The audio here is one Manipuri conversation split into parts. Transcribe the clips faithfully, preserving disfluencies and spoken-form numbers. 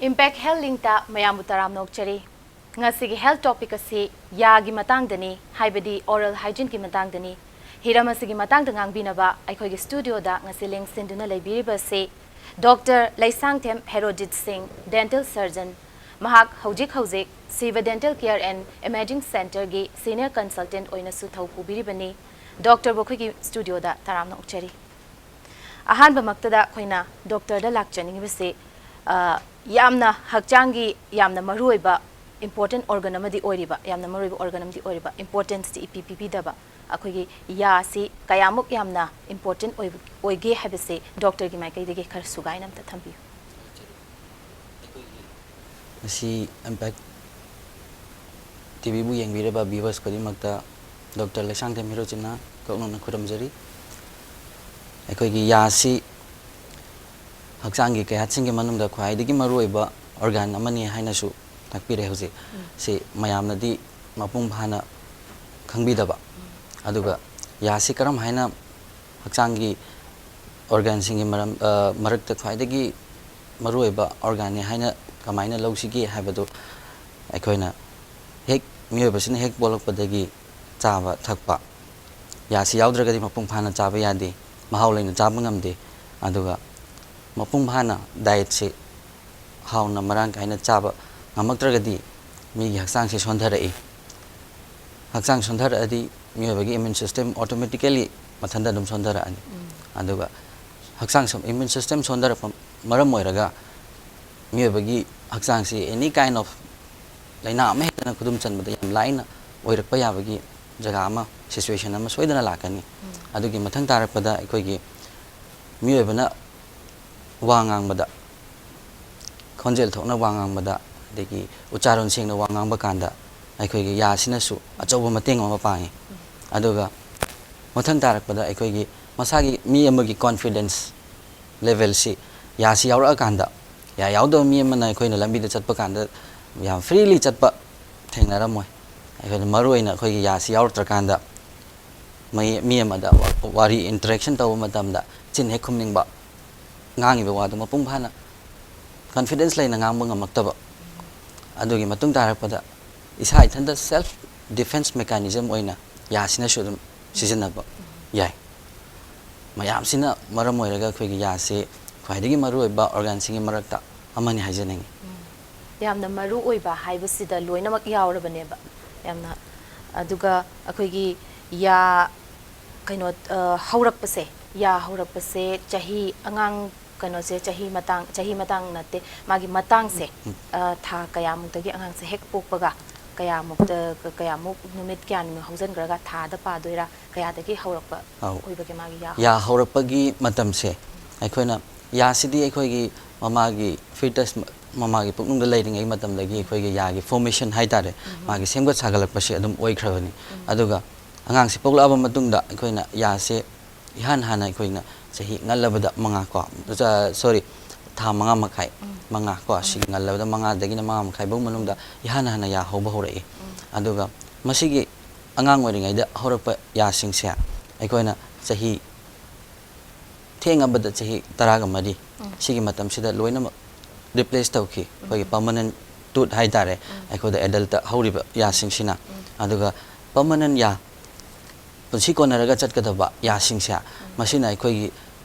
Impact Health Linkꯇ ꯃꯌꯥꯝꯕꯨ ꯇꯔꯥꯝꯅ ꯑꯣꯛꯆꯔꯤ꯫ ꯉꯁꯤꯒꯤ health topic ꯑꯁꯤ ꯌꯥꯒꯤ ꯃꯇꯥꯡꯗꯅꯤ, ꯍꯥꯏꯕꯗꯤ oral hygieneꯒꯤ ꯃꯇꯥꯡꯗꯅꯤ꯫ ꯍꯤꯔꯝ ꯑꯁꯤꯒꯤ ꯃꯇꯥꯡꯗ ꯉꯥꯡꯕꯤꯅꯕ ꯑꯩꯈꯣꯏꯒꯤ studioꯗ ꯉꯁꯤ ꯂꯦꯡꯁꯤꯟꯗꯨꯅ ꯂꯩꯕꯤꯔꯤꯕ ꯑꯁꯤ Doctor ꯂꯩꯁꯥꯡꯊꯦꯝ ꯍꯦꯔꯣꯖꯤꯠ ꯁꯤꯡ, dental surgeon꯫ ꯃꯍꯥꯛ ꯍꯧꯖꯤꯛ ꯍꯧꯖꯤꯛ Shiva Dental Care and Imaging Centreꯒꯤ senior consultant ꯑꯣꯏꯅꯁꯨ ꯊꯧ ꯄꯨꯕꯤꯔꯤꯕꯅꯤ꯫ Doctorꯕꯨ ꯑꯩꯈꯣꯏꯒꯤ studioꯗ ꯇꯔꯥꯝꯅ ꯑꯣꯛꯆꯔꯤ꯫ ꯑꯍꯥꯟꯕꯃꯛꯇꯗ ꯑꯩꯈꯣꯏꯅ doctorꯗ ꯂꯥꯛꯆꯅꯤꯡꯉꯤꯕꯁꯤ, ꯑ, ꯌꯥꯝꯅ ꯍꯛꯆꯥꯡꯒꯤ ꯌꯥꯝꯅ ꯃꯔꯨꯑꯣꯏꯕ important organ ꯑꯃꯗꯤ ꯑꯣꯏꯔꯤꯕ, ꯌꯥꯝꯅ ꯃꯔꯨꯑꯣꯏꯕ organ ꯑꯃꯗꯤ ꯑꯣꯏꯔꯤꯕ, importanceꯁꯤ ꯏꯄꯤ ꯄꯤꯕꯤꯗꯕ ꯑꯩꯈꯣꯏꯒꯤ ꯌꯥꯁꯤ ꯀꯌꯥꯃꯨꯛ ꯌꯥꯝꯅ important ꯑꯣꯏꯕ-, ꯑꯣꯏꯒꯦ ꯍꯥꯏꯕꯁꯤ doctorꯒꯤ ꯃꯥꯏꯀꯩꯗꯒꯤ ꯈꯔ ꯁꯨꯒꯥꯏꯅ ꯑꯝꯇ ꯊꯝꯕꯤꯌꯨ꯫ ꯉꯁꯤ Impact TVꯕꯨ ꯌꯦꯡꯕꯤꯔꯤꯕ viewers ꯈꯨꯗꯤꯡꯃꯛꯇ Doctor ꯂꯩꯁꯥꯡꯊꯦꯝ ꯍꯦꯔꯣꯖꯤꯠꯅ ꯀꯣꯛꯅꯅ ꯈꯨꯔꯨꯝꯖꯔꯤ꯫ ꯑꯩꯈꯣꯏꯒꯤ ꯌꯥꯁꯤ ꯍꯛꯆꯥꯡꯒꯤ ꯀꯌꯥꯠꯁꯤꯡꯒꯤ ꯃꯅꯨꯡꯗ ꯈ꯭ꯋꯥꯏꯗꯒꯤ ꯃꯔꯨꯑꯣꯏꯕ organ ꯑꯃꯅꯤ ꯍꯥꯏꯅꯁꯨ ꯇꯥꯛꯄꯤꯔꯦ ꯍꯧꯖꯤꯛ꯫ ꯁꯤ ꯃꯌꯥꯝꯅꯗꯤ ꯃꯄꯨꯡ ꯐꯥꯅ ꯈꯪꯕꯤꯗꯕ꯫ ꯑꯗꯨꯒ ꯌꯥꯁꯤ ꯀꯔꯝ ꯍꯥꯏꯅ ꯍꯛꯆꯥꯡꯒꯤ organꯁꯤꯡꯒꯤ ꯃꯔꯝ, ꯑ, ꯃꯔꯛꯇ ꯈ꯭ꯋꯥꯏꯗꯒꯤ ꯃꯔꯨꯑꯣꯏꯕ organꯅꯤ ꯍꯥꯏꯅ ꯀꯃꯥꯏꯅ ꯂꯧꯁꯤꯒꯦ ꯍꯥꯏꯕꯗꯨ ꯑꯩꯈꯣꯏꯅ ꯍꯦꯛ, ꯃꯤꯑꯣꯏꯕꯁꯤꯅ ꯍꯦꯛ ꯄꯣꯛꯂꯛꯄꯗꯒꯤ ꯆꯥꯕ ꯊꯛꯄ, ꯌꯥꯁꯤ ꯌꯥꯎꯗ꯭ꯔꯒꯗꯤ ꯃꯄꯨꯡ ꯐꯥꯅ ꯆꯥꯕ ꯌꯥꯗꯦ, ꯃꯍꯥꯎ ꯂꯩꯅ ꯆꯥꯕ ꯉꯝꯗꯦ꯫ ꯑꯗꯨꯒ ꯃꯄꯨꯡ ꯐꯥꯅ dietꯁꯤ ꯍꯥꯎꯅ ꯃꯔꯥꯡ ꯀꯥꯏꯅ ꯆꯥꯕ ꯉꯝꯃꯛꯇ꯭ꯔꯒꯗꯤ ꯃꯤꯒꯤ ꯍꯛꯆꯥꯡꯁꯤ ꯁꯣꯟꯊꯔꯛꯏ꯫ ꯍꯛꯆꯥꯡ ꯁꯣꯟꯊꯔꯛꯑꯗꯤ ꯃꯤꯑꯣꯏꯕꯒꯤ immune system automatically ꯃꯊꯟꯇ ꯑꯗꯨꯝ ꯁꯣꯟꯊꯔꯛꯑꯅꯤ꯫ ꯑꯗꯨꯒ ꯍꯛꯆꯥꯡ ꯁꯣ-, immune system ꯁꯣꯟꯊꯔꯛꯄ ꯃꯔꯝ ꯑꯣꯏꯔꯒ ꯃꯤꯑꯣꯏꯕꯒꯤ ꯍꯛꯆꯥꯡꯁꯤ any kind of ꯂꯥꯏꯅꯥ ꯑꯃ ꯍꯦꯛꯇꯅ ꯈꯨꯗꯨꯝ ꯆꯟꯕꯗ ꯌꯥꯝ ꯂꯥꯏꯅ ꯑꯣꯏꯔꯛꯄ ꯌꯥꯕꯒꯤ ꯖꯒꯥ ꯑꯃ, situation ꯑꯃ ꯁꯣꯏꯗꯅ ꯂꯥꯛꯀꯅꯤ꯫ ꯑꯗꯨꯒꯤ ꯃꯊꯪ ꯇꯥꯔꯛꯄꯗ ꯑꯩꯈꯣꯏꯒꯤ ꯃꯤꯑꯣꯏꯕꯅ ꯋꯥ ꯉꯥꯡꯕꯗ, ꯈꯣꯟꯖꯦꯜ ꯊꯣꯛꯅ ꯋꯥ ꯉꯥꯡꯕꯗ, ꯑꯗꯒꯤ ꯎꯆꯥꯔꯣꯟ ꯁꯦꯡꯅ ꯋꯥ ꯉꯥꯡꯕ ꯀꯥꯟꯗ ꯑꯩꯈꯣꯏꯒꯤ ꯌꯥꯁꯤꯅꯁꯨ ꯑꯆꯧꯕ ꯃꯇꯦꯡ ꯑꯃ ꯄꯥꯡꯉꯤ꯫ ꯑꯗꯨꯒ ꯃꯊꯪ ꯇꯥꯔꯛꯄꯗ ꯑꯩꯈꯣꯏꯒꯤ ꯃꯁꯥꯒꯤ ꯃꯤ ꯑꯃꯒꯤ confidence levelꯁꯤ ꯌꯥꯁꯤ ꯌꯥꯎꯔꯛꯑꯀꯥꯟꯗ, ꯌꯥ ꯌꯥꯎꯗꯕ ꯃꯤ ꯑꯃꯅ ꯑꯩꯈꯣꯏꯅ ꯂꯝꯕꯤꯗ ꯆꯠꯄ ꯀꯥꯟꯗ ꯌꯥꯝ freely ꯆꯠꯄ ꯊꯦꯡꯅꯔꯝꯃꯣꯏ꯫ ꯑꯩꯈꯣꯏꯅ ꯃꯔꯨꯑꯣꯏꯅ ꯑꯩꯈꯣꯏꯒꯤ ꯌꯥꯁꯤ ꯌꯥꯎꯔꯛꯇ꯭ꯔꯀꯥꯟꯗ ꯃꯤ, ꯃꯤ ꯑꯃꯗ ꯋꯥ-, ꯋꯥꯔꯤ interaction ꯇꯧꯕ ꯃꯇꯝꯗ ꯆꯤꯟ ꯍꯦꯛ ꯈꯨꯝꯅꯤꯡꯕ, ꯉꯥꯡꯉꯤꯕ ꯋꯥꯗꯨ ꯃꯄꯨꯡ ꯐꯥꯅ ꯀꯟꯐꯤꯗꯦꯟꯁ ꯂꯩꯅ ꯉꯥꯡꯕ ꯉꯝꯃꯛꯇꯕ꯫ ꯑꯗꯨꯒꯤ ꯃꯇꯨꯡ ꯇꯥꯔꯛꯄꯗ ꯏꯁꯥ ꯏꯊꯟꯇ ꯁꯦꯜꯐ ꯗꯤꯐꯦꯟꯁ ꯃꯦꯀꯥꯅꯤꯖꯝ ꯑꯣꯏꯅ ꯌꯥꯁꯤꯅꯁꯨ ꯑꯗꯨꯝ ꯁꯤꯖꯤꯟꯅꯕ ꯌꯥꯏ꯫ ꯃꯌꯥꯝꯁꯤꯅ ꯃꯔꯝ ꯑꯣꯏꯔꯒ ꯑꯩꯈꯣꯏꯒꯤ ꯌꯥꯁꯤ ꯈ꯭ꯋꯥꯏꯗꯒꯤ ꯃꯔꯨꯑꯣꯏꯕ ꯑꯣꯔꯒꯥꯟꯁꯤꯡꯒꯤ ꯃꯔꯛꯇ ꯑꯃꯅꯤ ꯍꯥꯏꯖꯅꯤꯡꯉꯤ꯫ ꯌꯥꯝꯅ ꯃꯔꯨ ꯑꯣꯏꯕ ꯍꯥꯏꯕꯁꯤꯗ ꯂꯣꯏꯅꯃꯛ ꯌꯥꯎꯔꯕꯅꯦꯕ꯫ ꯌꯥꯝꯅ, ꯑꯗꯨꯒ ꯑꯩꯈꯣꯏꯒꯤ ꯌꯥ ꯀꯩꯅꯣ, ꯑ, ꯍꯧꯔꯛꯄꯁꯦ, ꯌꯥ ꯍꯧꯔꯛꯄꯁꯦ ꯆꯍꯤ, ꯑꯉꯥꯡ ꯀꯩꯅꯣꯁꯦ ꯆꯍꯤ ꯃꯇꯥꯡ, ꯆꯍꯤ ꯃꯇꯥꯡ ꯅꯠꯇꯦ, ꯃꯥꯒꯤ ꯃꯇꯥꯡꯁꯦ, ꯑ, ꯊꯥ ꯀꯌꯥꯃꯨꯛꯇꯒꯤ ꯑꯉꯥꯡꯁꯦ ꯍꯦꯛ ꯄꯣꯛꯄꯒ ꯀꯌꯥꯃꯨꯛꯇ, ꯀꯌꯥꯃꯨꯛ ꯅꯨꯃꯤꯠ ꯀꯌꯥꯅꯤ ꯍꯧꯖꯤꯟꯈ꯭ꯔꯒ ꯊꯥꯗ ꯄꯥꯗꯣꯏꯔꯥ, ꯀꯌꯥꯗꯒꯤ ꯍꯧꯔꯛꯄ ꯑꯧ꯫ ꯑꯣꯏꯕꯒꯦ ꯃꯥꯒꯤ ꯌꯥ ꯌꯥ ꯍꯧꯔꯛꯄ? ꯍꯧꯔꯛꯄꯒꯤ ꯃꯇꯝꯁꯦ ꯑꯩꯈꯣꯏꯅ, ꯌꯥꯁꯤꯗꯤ ꯑꯩꯈꯣꯏꯒꯤ ꯃꯃꯥꯒꯤ ꯐꯤꯇꯁ, ꯃꯃꯥꯒꯤ ꯄꯨꯛꯅꯨꯡꯗ ꯂꯩꯔꯤꯉꯩ ꯃꯇꯝꯗꯒꯤ ꯑꯩꯈꯣꯏꯒꯤ ꯌꯥꯒꯤ ꯐꯣꯔꯃꯦꯁꯟ ꯍꯥꯏꯇꯥꯔꯦ, ꯃꯥꯒꯤ ꯁꯦꯝꯒꯠ ꯁꯥꯒꯠꯂꯛꯄꯁꯦ ꯑꯗꯨꯝ ꯑꯣꯏꯈ꯭ꯔꯕꯅꯤ꯫ ꯑꯗꯨꯒ ꯑꯉꯥꯡꯁꯦ ꯄꯣꯛꯂꯛꯑꯕ ꯃꯇꯨꯡꯗ ꯑꯩꯈꯣꯏꯅ ꯌꯥꯁꯦ ꯏꯍꯥꯟ ꯍꯥꯟꯅ ꯑꯩꯈꯣꯏꯅ ꯆꯍꯤ ꯉꯜꯂꯕꯗ ꯃꯉꯥ ꯀꯣ, ꯁꯣꯔꯤ, ꯊꯥ ꯃꯉꯥ ꯃꯈꯥꯏ, ꯃꯉꯥ ꯀꯣ, ꯁꯤꯒꯤ ꯉꯜꯂꯕꯗ ꯃꯉꯥꯗꯒꯤꯅ ꯃꯉꯥ ꯃꯈꯥꯏ ꯐꯥꯎ ꯃꯅꯨꯡꯗ ꯏꯍꯥꯟ ꯍꯥꯟꯅ ꯌꯥ ꯍꯧꯕ ꯍꯧꯔꯛꯏ꯫ ꯑꯗꯨꯒ ꯃꯁꯤꯒꯤ ꯑꯉꯥꯡ ꯑꯣꯏꯔꯤꯉꯩꯗ ꯍꯧꯔꯛꯄ ꯌꯥꯁꯤꯡꯁꯦ ꯑꯩꯈꯣꯏꯅ ꯆꯍꯤ ꯊꯦꯡꯉꯕꯗ ꯆꯍꯤ ꯇꯔꯥꯒ ꯃꯔꯤ, ꯁꯤꯒꯤ ꯃꯇꯝꯁꯤꯗ ꯂꯣꯏꯅꯃꯛ ꯔꯤꯄ꯭ꯂꯦꯁ ꯇꯧꯈꯤ꯫ ꯑꯩꯈꯣꯏꯒꯤ ꯄꯔꯃꯅꯦꯟ ꯇꯨꯠ ꯍꯥꯏꯇꯥꯔꯦ, ꯑꯩꯈꯣꯏꯗ ꯑꯦꯗꯜꯇ ꯍꯧꯔꯤꯕ ꯌꯥꯁꯤꯡꯁꯤꯅ꯫ ꯑꯗꯨꯒ ꯄꯔꯃꯅꯦꯟ ꯌꯥ, ꯄꯨꯟꯁꯤ ꯀꯣꯟꯅꯔꯒ ꯆꯠꯀꯗꯕ ꯌꯥꯁꯤꯡꯁꯦ, ꯃꯁꯤꯅ ꯑꯩꯈꯣꯏꯒꯤ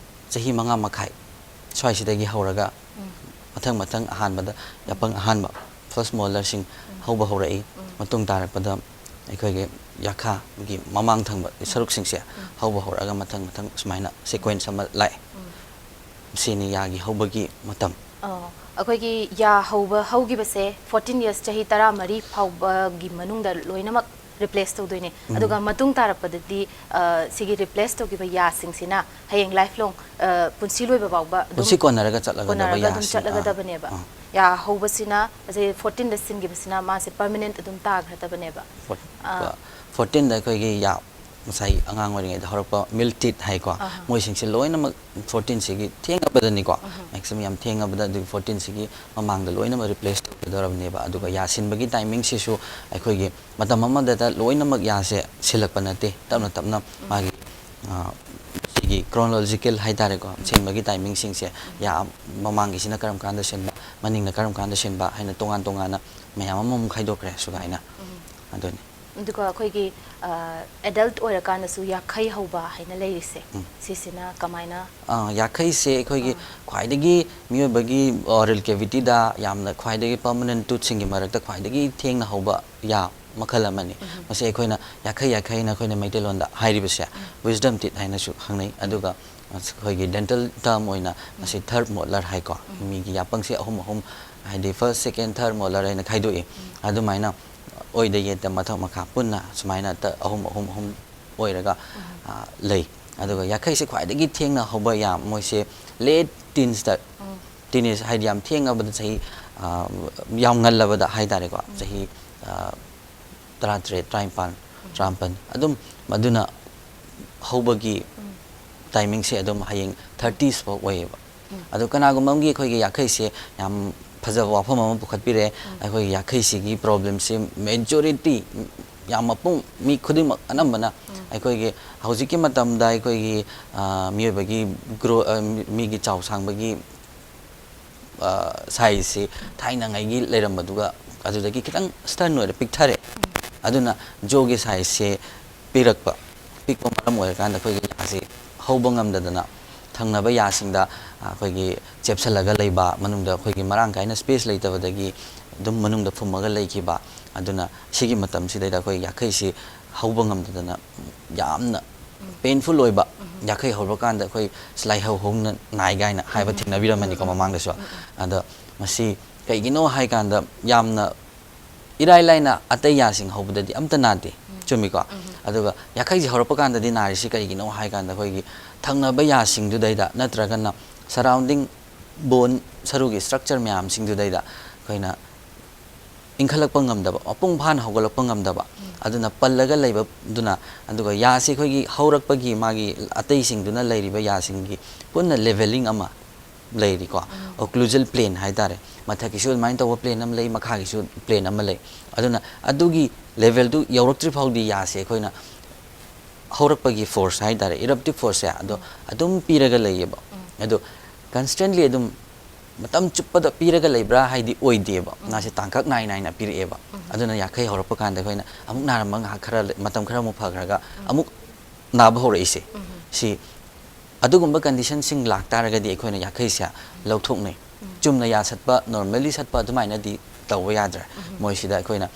ꯆꯍꯤ ꯃꯉꯥ ꯃꯈꯥꯏ ꯁ꯭ꯋꯥꯏꯁꯤꯗꯒꯤ ꯍꯧꯔꯒ ꯃꯊꯪ ꯃꯊꯪ ꯑꯍꯥꯟꯕꯗ ꯌꯥꯄꯪ ꯑꯍꯥꯟꯕ ꯐꯥꯔꯁ ꯃꯣꯂꯔꯁꯤꯡ ꯍꯧꯕ ꯍꯧꯔꯛꯏ꯫ ꯃꯇꯨꯡ ꯇꯥꯔꯛꯄꯗ ꯑꯩꯈꯣꯏꯒꯤ ꯌꯥꯈꯥꯒꯤ ꯃꯃꯥꯡ ꯊꯪꯕ ꯁꯔꯨꯛꯁꯤꯡꯁꯦ ꯍꯧꯕ ꯍꯧꯔꯛꯑꯒ ꯃꯊꯪ ꯃꯊꯪ ꯁꯨꯃꯥꯏꯅ ꯁꯤꯀ꯭ꯋꯦꯟꯁ ꯑꯃ ꯂꯥꯛꯑꯦ꯫ ꯁꯤꯅꯤ ꯌꯥꯒꯤ ꯍꯧꯕꯒꯤ ꯃꯇꯝ꯫ ꯑꯣ, ꯑꯩꯈꯣꯏꯒꯤ ꯌꯥ ꯍꯧꯕ ꯍꯧꯈꯤꯕꯁꯦ ꯐꯣꯔꯇꯤꯟ ꯌꯔꯁ, ꯆꯍꯤ ꯇꯔꯥꯃꯔꯤ ꯐꯥꯎꯕꯒꯤ ꯃꯅꯨꯡꯗ ꯂꯣꯏꯅꯃꯛ ꯔꯤꯄ꯭ꯂꯦꯁ ꯇꯧꯗꯣꯏꯅꯦ꯫ ꯑꯗꯨꯒ ꯃꯇꯨꯡ ꯇꯥꯔꯛꯄꯗꯗꯤ, ꯑ, ꯁꯤꯒꯤ ꯔꯤꯄ꯭ꯂꯦꯁ ꯇꯧꯈꯤꯕ ꯌꯥꯁꯤꯡꯁꯤꯅ ꯍꯌꯦꯡ ꯂꯥꯏꯐ ꯂꯣꯡ, ꯑ, ꯄꯨꯟꯁꯤ ꯂꯣꯏꯕ ꯐꯥꯎꯕ ꯑꯗꯨꯝ ꯄꯨꯟꯁꯤ ꯀꯣꯟꯅꯔꯒ ꯆꯠꯂꯒꯗꯕ ꯀꯣꯟꯅꯔꯒ ꯑꯗꯨꯝ ꯌꯥꯁꯤꯡ, ꯑꯥ꯫ ꯆꯠꯂꯒꯗꯕꯅꯦꯕ꯫ ꯑꯥ꯫ ꯌꯥ ꯍꯧꯕꯁꯤꯅ, ꯉꯁꯥꯏ ꯐꯣꯔꯇꯤꯟꯗ ꯁꯤꯟꯈꯤꯕꯁꯤꯅ ꯃꯥꯁꯦ ꯄꯔꯃꯅꯦꯟꯠ ꯑꯗꯨꯝ ꯇꯥꯈ꯭ꯔꯗꯕꯅꯦꯕ꯫ ꯑꯥ꯫ ꯐꯣꯔꯇꯤꯟꯗ ꯑꯩꯈꯣꯏꯒꯤ ꯌꯥ, ꯉꯁꯥꯏ ꯑꯉꯥꯡ ꯑꯣꯏꯔꯤꯉꯩꯗ ꯍꯧꯔꯛꯄ ꯃꯤꯜꯛ ꯇꯤꯠ ꯍꯥꯏꯀꯣ, ꯑꯍꯥ꯫ ꯃꯣꯏꯁꯤꯡꯁꯦ ꯂꯣꯏꯅꯃꯛ ꯐꯣꯔꯇꯤꯟꯁꯤꯒꯤ ꯊꯦꯡꯉꯕꯗꯅꯤꯀꯣ, ꯃꯦꯛꯁꯤꯃꯝ ꯌꯥꯝ ꯊꯦꯡꯉꯕꯗ, ꯑꯗꯨꯒꯤ ꯐꯣꯔꯇꯤꯟꯁꯤꯒꯤ ꯃꯃꯥꯡꯗ ꯂꯣꯏꯅꯃꯛ ꯔꯤꯄ꯭ꯂꯦꯁ ꯇꯧꯒꯗꯧꯔꯕꯅꯦꯕ꯫ ꯑꯗꯨꯒ ꯌꯥ ꯁꯤꯟꯕꯒꯤ ꯇꯥꯏꯃꯤꯡꯁꯤꯁꯨ ꯑꯩꯈꯣꯏꯒꯤ ꯃꯇꯝ ꯑꯃꯗꯇ ꯂꯣꯏꯅꯃꯛ ꯌꯥꯁꯦ ꯁꯤꯜꯂꯛꯄ ꯅꯠꯇꯦ, ꯇꯞꯅ ꯇꯞꯅ ꯃꯥꯒꯤ, ꯑ, ꯁꯤ ꯆꯍꯤꯒꯤ ꯀ꯭ꯔꯣꯅꯣꯂꯣꯖꯤꯀꯦꯜ ꯍꯥꯏꯇꯥꯔꯦꯀꯣ, ꯁꯤꯟꯕꯒꯤ ꯇꯥꯏꯃꯤꯡꯁꯤꯡꯁꯦ, ꯌꯥꯝ ꯃꯃꯥꯡꯒꯤꯁꯤꯅ ꯀꯔꯝ ꯀꯥꯟꯗ ꯁꯤꯟꯕ, ꯃꯅꯤꯡꯅ ꯀꯔꯝ ꯀꯥꯟꯗ ꯁꯤꯟꯕ ꯍꯥꯏꯅ ꯇꯣꯉꯥꯟ ꯇꯣꯉꯥꯟꯅ ꯃꯌꯥꯝ ꯑꯃꯃꯨꯛ ꯈꯥꯏꯗꯣꯛꯈ꯭ꯔꯦ ꯁꯨꯒꯥꯏꯅ꯫ ꯑꯗꯨꯅꯤ꯫ ꯑꯗꯨꯒ ꯑꯩꯈꯣꯏꯒꯤ ꯑꯦꯗꯜꯠ ꯑꯣꯏꯔꯀꯥꯟꯗꯁꯨ ꯌꯥꯈꯩ ꯍꯧꯕ ꯍꯥꯏꯅ ꯂꯩꯔꯤꯁꯦ, ꯎꯝ꯫ ꯁꯤꯁꯤꯅ ꯀꯃꯥꯏꯅ? ꯑꯥ, ꯌꯥꯈꯩꯁꯦ ꯑꯩꯈꯣꯏꯒꯤ ꯈ꯭ꯋꯥꯏꯗꯒꯤ ꯃꯤꯑꯣꯏꯕꯒꯤ ꯑꯣꯔꯦꯜ ꯀꯦꯕꯤꯇꯤꯗ ꯌꯥꯝꯅ ꯈ꯭ꯋꯥꯏꯗꯒꯤ ꯄꯔꯃꯅꯦꯟ ꯇꯨꯠꯁꯤꯡꯒꯤ ꯃꯔꯛꯇ ꯈ꯭ꯋꯥꯏꯗꯒꯤ ꯊꯦꯡꯅ ꯍꯧꯕ ꯌꯥ ꯃꯈꯜ ꯑꯃꯅꯤ꯫ ꯃꯁꯤ ꯑꯩꯈꯣꯏꯅ ꯌꯥꯈꯩ ꯌꯥꯈꯩ ꯍꯥꯏꯅ ꯑꯩꯈꯣꯏꯅ ꯃꯩꯇꯩꯂꯣꯟꯗ ꯍꯥꯏꯔꯤꯕꯁꯦ, wisdom teeth ꯍꯥꯏꯅꯁꯨ ꯈꯪꯅꯩ꯫ ꯑꯗꯨꯒ ꯑꯩꯈꯣꯏꯒꯤ ꯗꯦꯟꯇꯦꯜ ꯇꯔꯝ ꯑꯣꯏꯅ ꯃꯁꯤ ꯊꯔꯠ ꯃꯣꯂꯔ ꯍꯥꯏꯀꯣ, ꯃꯤꯒꯤ ꯌꯥꯄꯪꯁꯦ ꯑꯍꯨꯝ ꯑꯍꯨꯝ, ꯍꯥꯏꯗꯤ ꯐꯥꯔꯁ, ꯁꯦꯀꯦꯟ, ꯊꯔꯠ ꯃꯣꯂꯔ ꯍꯥꯏꯅ ꯈꯥꯏꯗꯣꯛꯏ꯫ ꯑꯗꯨꯃꯥꯏꯅ ꯑꯣꯏꯗ ꯌꯦꯠꯇ ꯃꯊꯛ ꯃꯈꯥ ꯄꯨꯟꯅ ꯁꯨꯃꯥꯏꯅ ꯇ-, ꯑꯍꯨꯝ ꯑꯍꯨꯝ ꯑꯍꯨꯝ ꯑꯣꯏꯔꯒ, ꯑ, ꯂꯩ꯫ ꯑꯗꯨꯒ ꯌꯥꯈꯩꯁꯦ ꯈ꯭ꯋꯥꯏꯗꯒꯤ ꯊꯦꯡꯅ ꯍꯧꯕ ꯌꯥꯝ ꯃꯣꯏꯁꯦ ꯂꯦꯠ ꯇꯤꯟꯁꯇ, ꯇꯤꯟ ꯑꯦꯖ ꯍꯥꯏꯗꯤ ꯌꯥꯝ ꯊꯦꯡꯉꯕꯗ ꯆꯍꯤ, ꯑ, ꯌꯥꯝ ꯉꯜꯂꯕꯗ ꯍꯥꯏ ꯇꯥꯔꯦꯀꯣ, ꯆꯍꯤ, ꯑ, ꯇꯔꯥꯇꯔꯦꯠ, ꯇꯔꯥꯅꯤꯄꯥꯟ, ꯇꯔꯥꯃꯥꯄꯟ ꯑꯗꯨꯝ ꯃꯗꯨꯅ ꯍꯧꯕꯒꯤ ꯇꯥꯏꯃꯤꯡꯁꯦ ꯑꯗꯨꯝ ꯍꯌꯦꯡ ꯊꯥꯔꯇꯤꯁ ꯐꯥꯎ ꯑꯣꯏꯌꯦꯕ꯫ ꯑꯗꯣ ꯀꯅꯥꯒꯨꯝꯕ ꯑꯃꯒꯤ ꯑꯩꯈꯣꯏꯒꯤ ꯌꯥꯈꯩꯁꯦ ꯌꯥꯝ ꯐꯖꯕ ꯋꯥꯐꯝ ꯑꯃ ꯄꯨꯈꯠꯄꯤꯔꯦ꯫ ꯑꯩꯈꯣꯏꯒꯤ ꯌꯥꯈꯩꯁꯤꯒꯤ ꯄ꯭ꯔꯣꯕ꯭ꯂꯦꯝꯁꯦ ꯃꯦꯖꯣꯔꯤꯇꯤ ꯌꯥꯝ ꯃꯄꯨꯡ ꯃꯤ ꯈꯨꯗꯤꯡꯃꯛ ꯑꯅꯝꯕꯅ ꯑꯩꯈꯣꯏꯒꯤ ꯍꯧꯖꯤꯛꯀꯤ ꯃꯇꯝꯗ ꯑꯩꯈꯣꯏꯒꯤ, ꯑ, ꯃꯤꯑꯣꯏꯕꯒꯤ ꯒ꯭ꯔꯣ-, ꯑ, ꯃꯤꯒꯤ ꯆꯥꯎ ꯁꯥꯡꯕꯒꯤ, ꯑ, ꯁꯥꯏꯖꯁꯤ ꯊꯥꯏꯅꯉꯩꯒꯤ ꯂꯩꯔꯝꯕꯗꯨꯒ ꯑꯗꯨꯗꯒꯤ ꯈꯤꯇꯪ ꯁ꯭ꯇꯟ ꯑꯣꯏꯔ ꯄꯤꯛꯊꯔꯦ꯫ ꯑꯗꯨꯅ ꯖꯣꯒꯤ ꯁꯥꯏꯖꯁꯦ ꯄꯤꯔꯛꯄ, ꯄꯤꯛꯄ ꯃꯔꯝ ꯑꯣꯏꯔꯀꯥꯟꯗ ꯑꯩꯈꯣꯏꯒꯤ ꯌꯥꯁꯤ ꯍꯧꯕ ꯉꯝꯗꯗꯅ ꯊꯪꯅꯕ ꯌꯥꯁꯤꯡꯗ, ꯑ, ꯑꯩꯈꯣꯏꯒꯤ ꯆꯦꯞꯁꯤꯜꯂꯒ ꯂꯩꯕ, ꯃꯅꯨꯡꯗ ꯑꯩꯈꯣꯏꯒꯤ ꯃꯔꯥꯡ ꯀꯥꯏꯅ ꯁ꯭ꯄꯦꯁ ꯂꯩꯇꯕꯗꯒꯤ ꯑꯗꯨꯝ ꯃꯅꯨꯡꯗ ꯐꯨꯝꯃꯒ ꯂꯩꯈꯤꯕ꯫ ꯑꯗꯨꯅ ꯁꯤꯒꯤ ꯃꯇꯝꯁꯤꯗꯩꯗ ꯑꯩꯈꯣꯏ ꯌꯥꯈꯩꯁꯤ ꯍꯧꯕ ꯉꯝꯗꯗꯅ ꯌꯥꯝꯅ ꯄꯦꯟꯐꯨꯜ ꯑꯣꯏꯕ, ꯌꯥꯈꯩ ꯍꯧꯔꯀꯥꯟꯗ ꯑꯩꯈꯣꯏ ꯂꯥꯏꯍꯧ ꯍꯧꯅ ꯅꯥꯏ ꯀꯥꯏꯅ ꯍꯥꯏꯕ ꯊꯦꯡꯅꯕꯤꯔꯝꯃꯅꯤꯀꯣ ꯃꯃꯥꯡꯗꯁꯨ꯫ ꯑꯗꯣ ꯃꯁꯤ ꯀꯩꯒꯤꯅꯣ ꯍꯥꯏꯀꯥꯟꯗ ꯌꯥꯝꯅ ꯏꯔꯥꯏ ꯂꯥꯏꯅ ꯑꯇꯩ ꯌꯥꯁꯤꯡ ꯍꯧꯕꯗꯗꯤ ꯑꯝꯇ ꯅꯥꯗꯦ, ꯆꯨꯝꯃꯤꯀꯣ? ꯑꯗꯨꯒ ꯌꯥꯈꯩꯁꯤ ꯍꯧꯔꯛꯄ ꯀꯥꯟꯗꯗꯤ ꯅꯥꯔꯤꯁꯤ ꯀꯔꯤꯒꯤꯅꯣ ꯍꯥꯏ ꯀꯥꯟꯗ ꯑꯩꯈꯣꯏꯒꯤ ꯊꯪꯅꯕ ꯌꯥꯁꯤꯡꯗꯨꯗꯩꯗ ꯅꯠꯇ꯭ꯔꯒꯅ ꯁꯔꯥꯎꯟꯗꯤꯡ ꯕꯣꯟ ꯁꯔꯨꯒꯤ ꯁ꯭ꯇ꯭ꯔꯛꯆꯔ ꯃꯌꯥꯝꯁꯤꯡꯗꯨꯗꯩꯗ ꯑꯩꯈꯣꯏꯅ ꯏꯟꯈꯠꯂꯛꯄ ꯉꯝꯗꯕ, ꯃꯄꯨꯡ ꯐꯥꯅ ꯍꯧꯒꯠꯂꯛꯄ ꯉꯝꯗꯕ, ꯑꯗꯨꯅ ꯄꯜꯂꯒ ꯂꯩꯕꯗꯨꯅ, ꯑꯗꯨꯒ ꯌꯥꯁꯤ ꯑꯩꯈꯣꯏꯒꯤ ꯍꯧꯔꯛꯄꯒꯤ ꯃꯥꯒꯤ ꯑꯇꯩꯁꯤꯡꯗꯨꯅ ꯂꯩꯔꯤꯕ ꯌꯥꯁꯤꯡꯒꯤ ꯄꯨꯟꯅ ꯂꯦꯚꯦꯂꯤꯡ ꯑꯃ ꯂꯩꯔꯤꯀꯣ, ꯑꯣꯀ꯭ꯂꯨꯖꯦꯜ ꯄ꯭ꯂꯦꯟ ꯍꯥꯏꯇꯥꯔꯦ, ꯃꯊꯛꯀꯤꯁꯨ ꯑꯗꯨꯃꯥꯏꯅ ꯇꯧꯕ ꯄ꯭ꯂꯦꯟ ꯑꯃ ꯂꯩ, ꯃꯈꯥꯒꯤꯁꯨ ꯄ꯭ꯂꯦꯟ ꯑꯃ ꯂꯩ꯫ ꯑꯗꯨꯅ ꯑꯗꯨꯒꯤ ꯂꯦꯚꯦꯜꯗꯨ ꯌꯧꯔꯛꯇ꯭ꯔꯤ ꯐꯥꯎꯗꯤ ꯌꯥꯁꯦ ꯑꯩꯈꯣꯏꯅ ꯍꯧꯔꯛꯄꯒꯤ ꯐꯣꯔꯁ ꯍꯥꯏꯇꯥꯔꯦ, ꯏꯔꯞꯇꯤꯞ ꯐꯣꯔꯁꯁꯦ ꯑꯗꯣ ꯑꯗꯨꯝ ꯄꯤꯔꯒ ꯂꯩꯌꯦꯕ꯫ ꯑꯗꯣ ꯀꯟꯁꯇꯦꯟꯠꯂꯤ ꯑꯗꯨꯝ ꯃꯇꯝ ꯆꯨꯞꯄꯗ ꯄꯤꯔꯒ ꯂꯩꯕ꯭ꯔꯥ ꯍꯥꯏꯗꯤ ꯑꯣꯏꯗꯦꯕ꯫ ꯃꯥꯁꯦ ꯇꯥꯡꯀꯛ ꯅꯥꯏ ꯅꯥꯏꯅ ꯄꯤꯔꯛꯑꯦꯕ꯫ ꯑꯗꯨꯅ ꯌꯥꯡꯈꯩ ꯍꯧꯔꯛꯄ ꯀꯥꯟꯗ ꯑꯩꯈꯣꯏꯅ ꯑꯃꯨꯛ ꯅꯥꯔꯝꯕ ꯉꯥꯏꯍꯥꯛ ꯈꯔ ꯂꯩ-, ꯃꯇꯝ ꯈꯔ ꯑꯃꯨꯛ ꯐꯈ꯭ꯔꯒ ꯑꯃꯨꯛ ꯅꯥꯕ ꯍꯧꯔꯛꯏꯁꯦ꯫ ꯁꯤ ꯑꯗꯨꯒꯨꯝꯕ ꯀꯟꯗꯤꯁꯟꯁꯤꯡ ꯂꯥꯛꯇꯥꯔꯒꯗꯤ ꯑꯩꯈꯣꯏꯅ ꯌꯥꯡꯈꯩꯁꯦ ꯂꯧꯊꯣꯛꯅꯩ꯫ ꯆꯨꯝꯅ ꯌꯥ ꯁꯠꯄ, ꯅꯣꯔꯃꯦꯜꯂꯤ ꯁꯠꯄ ꯑꯗꯨꯃꯥꯏꯅꯗꯤ ꯇꯧꯕ ꯌꯥꯗ꯭ꯔꯦ꯫ ꯃꯣꯏꯁꯤꯗ ꯑꯩꯈꯣꯏꯅ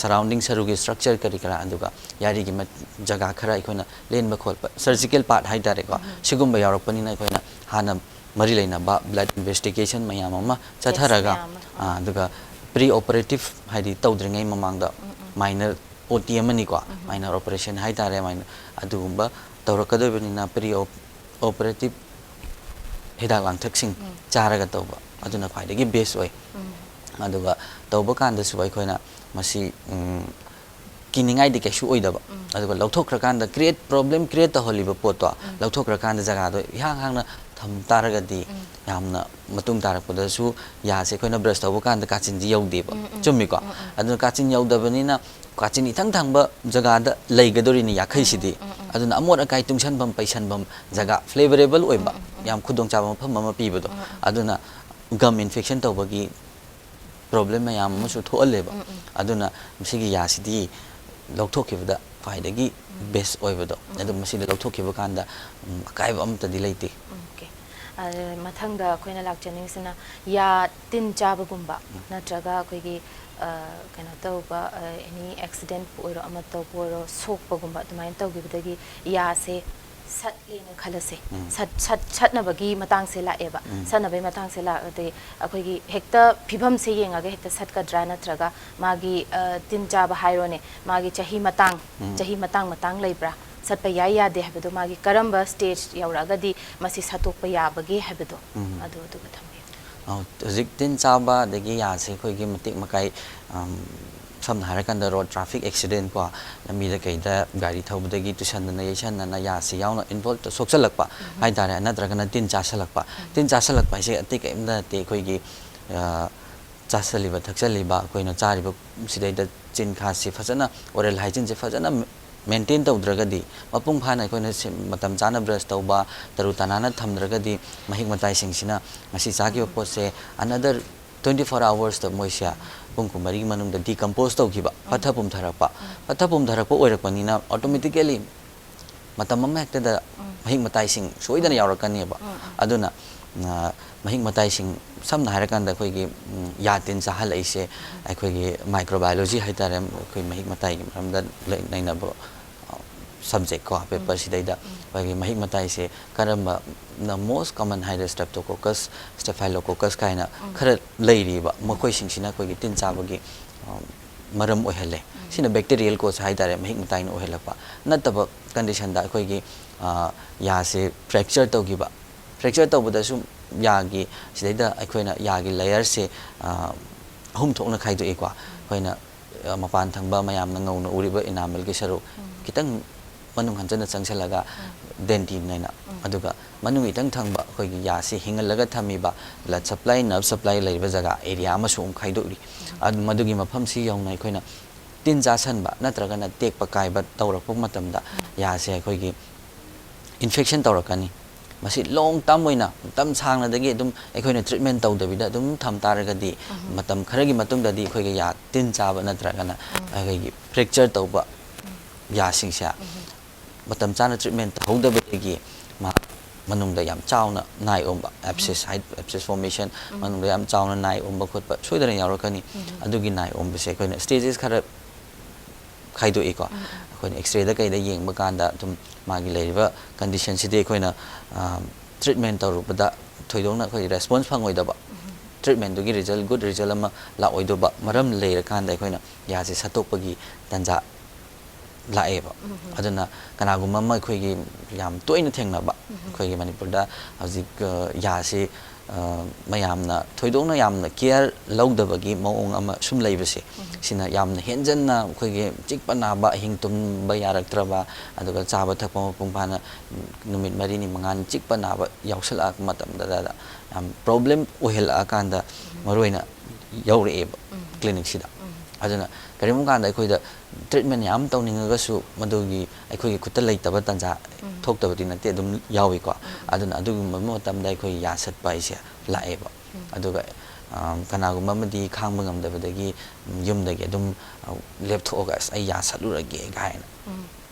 ꯁꯔꯥꯎꯟꯗꯤꯡ ꯁꯔꯨꯒꯤ ꯁ꯭ꯇ꯭ꯔꯛꯆꯔ ꯀꯔꯤ ꯀꯔꯥ, ꯑꯗꯨꯒ ꯌꯥꯔꯤꯒꯤ ꯃ-, ꯖꯒꯥ ꯈꯔ ꯑꯩꯈꯣꯏꯅ ꯂꯦꯟꯕ ꯈꯣꯠꯄ, ꯁꯔꯖꯤꯀꯦꯜ ꯄꯥꯔꯠ ꯍꯥꯏꯇꯥꯔꯦꯀꯣ, ꯁꯤꯒꯨꯝꯕ ꯌꯥꯎꯔꯛꯄꯅꯤꯅ ꯑꯩꯈꯣꯏꯅ ꯍꯥꯟꯅ ꯃꯔꯤ ꯂꯩꯅꯕ ꯕ꯭ꯂꯗ ꯏꯟꯚꯦꯁꯇꯤꯒꯦꯁꯟ ꯃꯌꯥꯝ ꯑꯃ ꯆꯠꯊꯔꯒ, ꯃꯌꯥꯝ ꯑꯃ꯫ ꯑꯥ, ꯑꯗꯨꯒ ꯄ꯭ꯔꯤ ꯑꯣꯄꯔꯦꯇꯤꯞ ꯍꯥꯏꯗꯤ ꯇꯧꯗ꯭ꯔꯤꯉꯩ ꯃꯃꯥꯡꯗ ꯃꯥꯏꯅꯔ ꯑꯣ ꯇꯤ ꯑꯃꯅꯤꯀꯣ, ꯃꯥꯏꯅꯔ ꯑꯣꯄꯔꯦꯁꯟ ꯍꯥꯏꯇꯥꯔꯦ, ꯃꯥꯏꯅꯔ ꯑꯗꯨꯒꯨꯝꯕ ꯇꯧꯔꯛꯀꯗꯣꯏꯕꯅꯤꯅ ꯄ꯭ꯔꯤ ꯑꯣꯞ-, ꯑꯣꯄꯔꯦꯇꯤꯞ ꯍꯤꯗꯥꯛ ꯂꯥꯡꯊꯛꯁꯤꯡ ꯆꯥꯔꯒ ꯇꯧꯕ, ꯑꯗꯨꯅ ꯈ꯭ꯋꯥꯏꯗꯒꯤ ꯕꯦꯁ ꯑꯣꯏ꯫ ꯑꯗꯨꯒ ꯇꯧꯕ ꯀꯥꯟꯗꯁꯨ ꯑꯩꯈꯣꯏꯅ ꯃꯁꯤ, ꯎꯝ, ꯀꯤꯅꯤꯡꯉꯥꯏꯗꯤ ꯀꯩꯁꯨ ꯑꯣꯏꯗꯕ꯫ ꯑꯗꯨꯒ ꯂꯧꯊꯣꯛꯈ꯭ꯔꯀꯥꯟꯗ ꯀ꯭ꯔꯤꯌꯦꯠ, ꯄ꯭ꯔꯣꯕ꯭ꯂꯦꯝ ꯀ꯭ꯔꯤꯌꯦꯠ ꯇꯧꯍꯜꯂꯤꯕ ꯄꯣꯠꯇꯣ ꯂꯧꯊꯣꯛꯈ꯭ꯔꯀꯥꯟꯗ ꯖꯒꯥꯗꯣ ꯏꯍꯥꯡ ꯍꯥꯡꯅ ꯊꯝ ꯇꯥꯔꯒꯗꯤ ꯌꯥꯝꯅ ꯃꯇꯨꯡ ꯇꯥꯔꯛꯄꯗꯁꯨ ꯌꯥꯁꯦ ꯑꯩꯈꯣꯏꯅ ꯕ꯭ꯔꯁ ꯇꯧꯕ ꯀꯥꯟꯗ ꯀꯥꯆꯤꯟꯁꯤ ꯌꯧꯗꯦꯕ꯫ ꯆꯨꯝꯃꯤꯀꯣ? ꯑꯗꯨꯅ ꯀꯥꯆꯤꯟ ꯌꯧꯗꯕꯅꯤꯅ ꯀꯥꯆꯤꯟ ꯏꯊꯪ ꯊꯪꯕ ꯖꯒꯥꯗ ꯂꯩꯒꯗꯧꯔꯤꯅꯤ ꯌꯥꯡꯈꯩꯁꯤꯗꯤ꯫ ꯑꯗꯨꯅ ꯑꯃꯣꯠ ꯑꯀꯥꯏ ꯇꯨꯡꯁꯟꯐꯝ ꯄꯩꯁꯟꯐꯝ ꯖꯒꯥ, ꯐ꯭ꯂꯦꯕꯔꯦꯕꯜ ꯑꯣꯏꯕ, ꯌꯥꯝ ꯈꯨꯗꯣꯡꯆꯥꯕ ꯃꯐꯝ ꯑꯃ ꯄꯤꯕꯗꯣ꯫ ꯑꯗꯨꯅ ꯒꯝ ꯏꯟꯐꯦꯛꯁꯟ ꯇꯧꯕꯒꯤ ꯄ꯭ꯔꯣꯕ꯭ꯂꯦꯝ ꯃꯌꯥꯝ ꯑꯃꯁꯨ ꯊꯣꯛꯍꯜꯂꯦꯕ꯫ ꯑꯗꯨꯅ ꯃꯁꯤꯒꯤ ꯌꯥꯁꯤꯗꯤ ꯂꯧꯊꯣꯛꯈꯤꯕꯗ ꯈ꯭ꯋꯥꯏꯗꯒꯤ ꯕꯦꯁ ꯑꯣꯏꯕꯗꯣ꯫ ꯑꯗꯨ ꯃꯁꯤꯗ ꯂꯧꯊꯣꯛꯈꯤꯕ ꯀꯥꯟꯗ, ꯎꯝ, ꯑꯀꯥꯏꯕ ꯑꯃꯠꯇꯗꯤ ꯂꯩꯇꯦ꯫ ꯑꯣꯀꯦ꯫ ꯑꯗ ꯃꯊꯪꯗ ꯑꯩꯈꯣꯏꯅ ꯂꯥꯛꯆꯅꯤꯡꯉꯤꯁꯤꯅ ꯌꯥ ꯇꯤꯟ ꯆꯥꯕꯒꯨꯝꯕ ꯅꯠꯇ꯭ꯔꯒ ꯑꯩꯈꯣꯏꯒꯤ, ꯑ, ꯀꯩꯅꯣ ꯇꯧꯕ, ꯑ, ꯑꯦꯅꯤ ꯑꯦꯛꯁꯤꯗꯦꯟ ꯑꯣꯏꯔꯣ, ꯑꯃ ꯇꯧꯕ ꯑꯣꯏꯔꯣ, ꯁꯣꯛꯄꯒꯨꯝꯕ ꯑꯗꯨꯃꯥꯏꯅ ꯇꯧꯈꯤꯕꯗꯒꯤ ꯌꯥꯁꯦ ꯁꯠꯂꯦꯅ ꯈꯜꯂꯁꯦ꯫ ꯎꯝ꯫ ꯁꯠ-, ꯁꯠ-, ꯁꯠꯅꯕꯒꯤ ꯃꯇꯥꯡꯁꯦ ꯂꯥꯛꯑꯦꯕ꯫ ꯎꯝ꯫ ꯁꯠꯅꯕꯒꯤ ꯃꯇꯥꯡꯁꯦ ꯂꯥꯛꯑꯗꯤ ꯑꯩꯈꯣꯏꯒꯤ ꯍꯦꯛꯇ ꯐꯤꯕꯝꯁꯦ ꯌꯦꯡꯉꯒ ꯍꯦꯛꯇ ꯁꯠꯀꯗ꯭ꯔꯥ, ꯅꯠꯇ꯭ꯔꯒ ꯃꯥꯒꯤ, ꯑ, ꯇꯤꯟ ꯆꯥꯕ ꯍꯥꯏꯔꯣꯅꯦ, ꯃꯥꯒꯤ ꯆꯍꯤ ꯃꯇꯥꯡ, ꯎꯝ꯫ ꯆꯍꯤ ꯃꯇꯥꯡ ꯃꯇꯥꯡ ꯂꯩꯕ꯭ꯔꯥ? ꯁꯠꯄ ꯌꯥꯏ ꯌꯥꯗꯦ ꯍꯥꯏꯕꯗꯣ, ꯃꯥꯒꯤ ꯀꯔꯝꯕ ꯁ꯭ꯇꯦꯖ ꯌꯧꯔꯛꯑꯒꯗꯤ ꯃꯁꯤ ꯁꯠꯇꯣꯛꯄ ꯌꯥꯕꯒꯦ ꯍꯥꯏꯕꯗꯣ, ꯎꯝ꯫ ꯑꯗꯨ ꯑꯗꯨꯒ ꯊꯝꯕꯤꯌꯨ꯫ ꯑꯧ, ꯍꯧꯖꯤꯛ ꯇꯤꯟ ꯆꯥꯕ ꯑꯗꯒꯤ ꯌꯥꯁꯦ ꯑꯩꯈꯣꯏꯒꯤ ꯃꯇꯤꯛ ꯃꯀꯥꯏ, ꯑꯝ, ꯁꯝꯅ ꯍꯥꯏꯔꯀꯥꯟꯗ ꯔꯣꯗ ꯇ꯭ꯔꯥꯐꯤꯛ ꯑꯦꯛꯁꯤꯗꯦꯟ ꯀꯣ, ꯂꯝꯕꯤꯗ ꯀꯩꯗ ꯒꯥꯔꯤ ꯊꯧꯕꯗꯒꯤ ꯇꯨꯁꯟꯗꯅ ꯌꯩꯁꯟꯗꯅ ꯌꯥꯁꯤ ꯌꯥꯎꯅ ꯏꯟꯚꯣꯜꯕꯇ ꯁꯣꯛꯆꯜꯂꯛꯄ ꯍꯥꯏꯇꯥꯔꯦ, ꯅꯠꯇ꯭ꯔꯒꯅ ꯇꯤꯟ ꯆꯥꯁꯜꯂꯛꯄ꯫ ꯇꯤꯟ ꯆꯥꯁꯜꯂꯛꯄ ꯍꯥꯏꯁꯦ ꯑꯇꯩ ꯀꯔꯤꯝꯇ ꯅꯠꯇꯦ, ꯑꯩꯈꯣꯏꯒꯤ, ꯑ, ꯆꯥꯁꯜꯂꯤꯕ, ꯊꯛꯆꯜꯂꯤꯕ, ꯑꯩꯈꯣꯏꯅ ꯆꯥꯔꯤꯕ ꯁꯤꯗꯩꯗ ꯆꯤꯟꯈꯥꯁꯤ ꯐꯖꯅ, ꯑꯣꯔꯦꯜ ꯍꯥꯏꯖꯤꯟꯁꯦ ꯐꯖꯅ ꯃꯦꯟꯇꯦꯟ ꯇꯧꯗ꯭ꯔꯒꯗꯤ, ꯃꯄꯨꯡ ꯐꯥꯅ ꯑꯩꯈꯣꯏꯅ ꯁꯦꯝ-, ꯃꯇꯝ ꯆꯥꯅ ꯕ꯭ꯔꯁ ꯇꯧꯕ, ꯇꯔꯨ ꯇꯅꯥꯟꯅ ꯊꯝꯗ꯭ꯔꯒꯗꯤ, ꯃꯍꯤꯛ ꯃꯇꯥꯏꯁꯤꯡꯁꯤꯅ ꯉꯁꯤ ꯆꯥꯈꯤꯕ ꯄꯣꯠꯁꯦ ꯑꯅꯗꯔ ꯇ꯭ꯋꯦꯟꯇꯤ ꯐꯣꯔ ꯑꯋꯔꯁꯇ ꯃꯣꯏꯁꯦ ꯄꯨꯡ ꯀꯨꯟꯃꯔꯤꯒꯤ ꯃꯅꯨꯡꯗ ꯗꯤꯀꯝꯄꯣꯁ ꯇꯧꯈꯤꯕ, ꯄꯠꯊ ꯄꯨꯝꯊꯔꯛꯄ, ꯄꯠꯊ ꯄꯨꯝꯊꯔꯛꯄ ꯑꯣꯏꯔꯛꯄꯅꯤꯅ, ꯑꯣꯇꯣꯃꯦꯇꯤꯀꯦꯂꯤ ꯃꯇꯝ ꯑꯃ ꯍꯦꯛꯇꯗ ꯃꯍꯤꯛ ꯃꯇꯥꯏꯁꯤꯡ ꯁꯣꯏꯗꯅ ꯌꯥꯎꯔꯛꯀꯅꯦꯕ꯫ ꯑꯗꯨꯅ, ꯑ, ꯃꯍꯤꯛ ꯃꯇꯥꯏꯁꯤꯡ, ꯁꯝꯅ ꯍꯥꯏꯔꯀꯥꯟꯗ, ꯑꯩꯈꯣꯏꯒꯤ, ꯎꯝ, ꯌꯥ ꯇꯤꯟ ꯆꯥꯍꯜꯂꯛꯏꯁꯦ, ꯑꯩꯈꯣꯏꯒꯤ ꯃꯥꯏꯀ꯭ꯔꯣꯕꯥꯏꯑꯣꯂꯣꯖꯤ ꯍꯥꯏꯇꯥꯔꯦ, ꯑꯩꯈꯣꯏ ꯃꯍꯤꯛ ꯃꯇꯥꯏꯒꯤ ꯃꯔꯝꯗ ꯂꯩ-, ꯅꯩꯅꯕ, ꯑ, ꯁꯕꯖꯦꯛ ꯀꯣ, ꯄꯦꯄꯔ ꯁꯤꯗꯩꯗ ꯑꯩꯈꯣꯏꯒꯤ ꯃꯍꯤꯛ ꯃꯇꯥꯏꯁꯦ ꯀꯔꯝꯕꯅ most common ꯍꯥꯏꯔꯦ, ꯁ꯭ꯇ꯭ꯔꯦꯞꯇꯣꯀꯣꯀꯁ, ꯁ꯭ꯇꯦꯐꯥꯏꯂꯣꯀꯣꯀꯁ ꯀꯥꯏꯅ ꯈꯔ ꯂꯩꯔꯤꯕ, ꯃꯈꯣꯏꯁꯤꯡꯁꯤꯅ ꯑꯩꯈꯣꯏꯒꯤ ꯇꯤꯟ ꯆꯥꯕꯒꯤ, ꯑ, ꯃꯔꯝ ꯑꯣꯏꯍꯜꯂꯦ꯫ ꯁꯤꯅ ꯕꯦꯛꯇꯤꯔꯤꯌꯦꯜ ꯀꯣꯖ ꯍꯥꯏꯇꯥꯔꯦ, ꯃꯍꯤꯛ ꯃꯇꯥꯏꯅ ꯑꯣꯏꯍꯜꯂꯛꯄ꯫ ꯅꯠꯇꯕ ꯀꯟꯗꯤꯁꯟꯗ ꯑꯩꯈꯣꯏꯒꯤ, ꯑ, ꯌꯥꯁꯦ ꯐ꯭ꯔꯦꯛꯆꯔ ꯇꯧꯈꯤꯕ, ꯐ꯭ꯔꯦꯛꯆꯔ ꯇꯧꯕꯗꯁꯨ ꯌꯥꯒꯤ, ꯁꯤꯗꯩꯗ ꯑꯩꯈꯣꯏꯅ ꯌꯥꯒꯤ ꯂꯦꯌꯔꯁꯦ, ꯑ, ꯑꯍꯨꯝ ꯊꯣꯛꯅ ꯈꯥꯏꯗꯣꯛꯏꯀꯣ꯫ ꯑꯩꯈꯣꯏꯅ, ꯑ, ꯃꯄꯥꯟ ꯊꯪꯕ ꯃꯌꯥꯝꯅ ꯉꯧꯅ ꯎꯔꯤꯕ ꯏꯅꯥꯃꯦꯜꯒꯤ ꯁꯔꯨꯛ, ꯈꯤꯇꯪ ꯃꯅꯨꯡ ꯍꯟꯖꯟꯅ ꯆꯪꯁꯤꯜꯂꯒ ꯗꯦꯟꯇꯤꯟ ꯍꯥꯏꯅ, ꯑꯗꯨꯒ ꯃꯅꯨꯡ ꯈꯤꯇꯪ ꯊꯪꯕ ꯑꯩꯈꯣꯏꯒꯤ ꯌꯥꯁꯤ ꯍꯤꯡꯍꯜꯂꯒ ꯊꯝꯃꯤꯕ ꯕ꯭ꯂꯗ ꯁꯄ꯭ꯂꯥꯏ, ꯅꯔꯚ ꯁꯄ꯭ꯂꯥꯏ ꯂꯩꯔꯤꯕ ꯖꯒꯥ ꯑꯦꯔꯤꯌꯥ ꯑꯃꯁꯨ ꯑꯃꯨꯛ ꯈꯥꯏꯗꯣꯛꯂꯤ꯫ ꯑꯗꯨ, ꯃꯗꯨꯒꯤ ꯃꯐꯝꯁꯤ ꯌꯧꯅ ꯑꯩꯈꯣꯏꯅ ꯇꯤꯟ ꯆꯥꯁꯟꯕ ꯅꯠꯇ꯭ꯔꯒꯅ ꯇꯦꯛꯄ ꯀꯥꯏꯕ ꯇꯧꯔꯛꯄ ꯃꯇꯝꯗ ꯌꯥꯁꯦ ꯑꯩꯈꯣꯏꯒꯤ ꯏꯟꯐꯦꯛꯁꯟ ꯇꯧꯔꯛꯀꯅꯤ꯫ ꯃꯁꯤ ꯂꯣꯡ ꯇꯔꯝ ꯑꯣꯏꯅ, ꯃꯇꯝ ꯁꯥꯡꯅꯗꯒꯤ ꯑꯗꯨꯝ ꯑꯩꯈꯣꯏꯅ ꯇ꯭ꯔꯤꯠꯃꯦꯟ ꯇꯧꯗꯕꯤꯗ ꯑꯗꯨꯝ ꯊꯝ ꯇꯥꯔꯒꯗꯤ, ꯃꯇꯝ ꯈꯔꯒꯤ ꯃꯇꯨꯡꯗꯗꯤ ꯑꯩꯈꯣꯏꯒꯤ ꯌꯥ ꯇꯤꯟ ꯆꯥꯕ ꯅꯠꯇ꯭ꯔꯒꯅ ꯑꯩꯈꯣꯏꯒꯤ ꯐ꯭ꯔꯦꯛꯆꯔ ꯇꯧꯕ ꯌꯥꯁꯤꯡꯁꯦ ꯃꯇꯝ ꯆꯥꯅ ꯇ꯭ꯔꯤꯠꯃꯦꯟ ꯇꯧꯍꯧꯗꯕꯗꯒꯤ ꯃꯍꯥꯛ ꯃꯅꯨꯡꯗ ꯌꯥꯝ ꯆꯥꯎꯅ ꯅꯥꯏ ꯑꯣꯝꯕ, ꯑꯦꯞꯁꯤꯁ ꯍꯥꯏ-, ꯑꯦꯞꯁꯤꯁ ꯐꯣꯔꯃꯦꯁꯟ, ꯃꯅꯨꯡꯗ ꯌꯥꯝ ꯆꯥꯎꯅ ꯅꯥꯏ ꯑꯣꯝꯕ ꯈꯣꯠꯄ ꯁꯣꯏꯗꯅ ꯌꯥꯎꯔꯛꯀꯅꯤ꯫ ꯑꯗꯨꯒꯤ ꯅꯥꯏ ꯑꯣꯝꯕꯁꯦ ꯑꯩꯈꯣꯏꯅ ꯁ꯭ꯇꯦꯖꯦꯁ ꯈꯔ ꯈꯥꯏꯗꯣꯛꯏꯀꯣ꯫ ꯑꯩꯈꯣꯏꯅ ꯑꯦꯛꯁꯔꯦꯗ ꯀꯩꯗ ꯌꯦꯡꯕ ꯀꯥꯟꯗ ꯑꯗꯨꯝ ꯃꯥꯒꯤ ꯂꯩꯔꯤꯕ ꯀꯟꯗꯤꯁꯟꯁꯤꯗꯤ ꯑꯩꯈꯣꯏꯅ, ꯑ, ꯇ꯭ꯔꯤꯠꯃꯦꯟ ꯇꯧꯔꯨꯕꯗ ꯊꯣꯏꯗꯣꯛꯅ ꯑꯩꯈꯣꯏ ꯔꯦꯁꯄꯣꯟꯁ ꯐꯪꯉꯣꯏꯗꯕ, ꯇ꯭ꯔꯤꯠꯃꯦꯟꯗꯨꯒꯤ ꯔꯤꯖꯜ, ꯒꯨꯗ ꯔꯤꯖꯜ ꯑꯃ ꯂꯥꯛꯑꯣꯏꯗꯧꯕ ꯃꯔꯝ ꯂꯩꯔꯀꯥꯟꯗ ꯑꯩꯈꯣꯏꯅ ꯌꯥꯁꯦ ꯁꯠꯇꯣꯛꯄꯒꯤ ꯇꯥꯟꯖꯥ ꯂꯥꯛꯑꯦꯕ꯫ ꯑꯗꯨꯅ ꯀꯅꯥꯒꯨꯝꯕ ꯑꯃ ꯑꯩꯈꯣꯏꯒꯤ ꯌꯥꯝ ꯇꯣꯏꯅ ꯊꯦꯡꯅꯕ, ꯑꯩꯈꯣꯏꯒꯤ ꯃꯅꯤꯄꯨꯔꯗ ꯍꯧꯖꯤꯛ, ꯑ, ꯌꯥꯁꯤ, ꯑ, ꯃꯌꯥꯝꯅ ꯊꯣꯏꯗꯣꯛꯅ ꯌꯥꯝꯅ ꯀꯤꯌꯔ ꯂꯧꯗꯕꯒꯤ ꯃꯑꯣꯡ ꯑꯃ ꯁꯨꯝ ꯂꯩꯕꯁꯦ, ꯁꯤꯅ ꯌꯥꯝꯅ ꯍꯦꯟꯖꯟꯅ ꯑꯩꯈꯣꯏꯒꯤ ꯆꯤꯛꯄ ꯅꯥꯕ, ꯑꯍꯤꯡ ꯇꯨꯝꯕ ꯌꯥꯔꯛꯇ꯭ꯔꯕ, ꯑꯗꯨꯒ ꯆꯥꯕ ꯊꯛꯄ ꯃꯄꯨꯡ ꯐꯥꯅ ꯅꯨꯃꯤꯠ ꯃꯔꯤꯅꯤ ꯃꯉꯥꯅꯤ ꯆꯤꯛꯄ ꯅꯥꯕ ꯌꯥꯎꯁꯜꯂꯛꯄ ꯃꯇꯝꯗ ꯌꯥꯝ ꯄ꯭ꯔꯣꯕ꯭ꯂꯦꯝ ꯑꯣꯏꯍꯜꯂꯛꯑꯀꯥꯟꯗ ꯃꯔꯨꯑꯣꯏꯅ ꯌꯧꯔꯛꯑꯦꯕ ꯀ꯭ꯂꯤꯅꯤꯛꯁꯤꯗ꯫ ꯑꯗꯨꯅ ꯀꯔꯤꯒꯨꯝꯕ ꯀꯥꯟꯗ ꯑꯩꯈꯣꯏꯗ ꯇ꯭ꯔꯤꯠꯃꯦꯟ ꯌꯥꯝ ꯇꯧꯅꯤꯡꯉꯒꯁꯨ ꯃꯗꯨꯒꯤ ꯑꯩꯈꯣꯏꯒꯤ ꯈꯨꯠꯇ ꯂꯩꯇꯕ ꯇꯥꯟꯖꯥ ꯊꯣꯛꯇꯕꯗꯤ ꯅꯠꯇꯦ, ꯑꯗꯨꯝ ꯌꯥꯎꯏꯀꯣ꯫ ꯑꯗꯨꯅ ꯑꯗꯨꯒꯨꯝꯕ ꯃꯇꯝꯗ ꯑꯩꯈꯣꯏꯒꯤ ꯌꯥ ꯁꯠꯄ ꯍꯥꯏꯁꯦ ꯂꯥꯛꯑꯦꯕ꯫ ꯑꯗꯨꯒ ꯑ, ꯀꯅꯥꯒꯨꯝꯕ ꯑꯃꯗꯤ ꯈꯥꯡꯕ ꯉꯝꯗꯕꯗꯒꯤ ꯌꯨꯝꯗꯒꯤ ꯑꯗꯨꯝ, ꯑ, ꯂꯦꯞꯊꯣꯛꯑꯒ "ꯑꯁ, ꯑꯩ ꯌꯥ ꯁꯠꯂꯨꯔꯒꯦ" ꯀꯥꯏꯅ꯫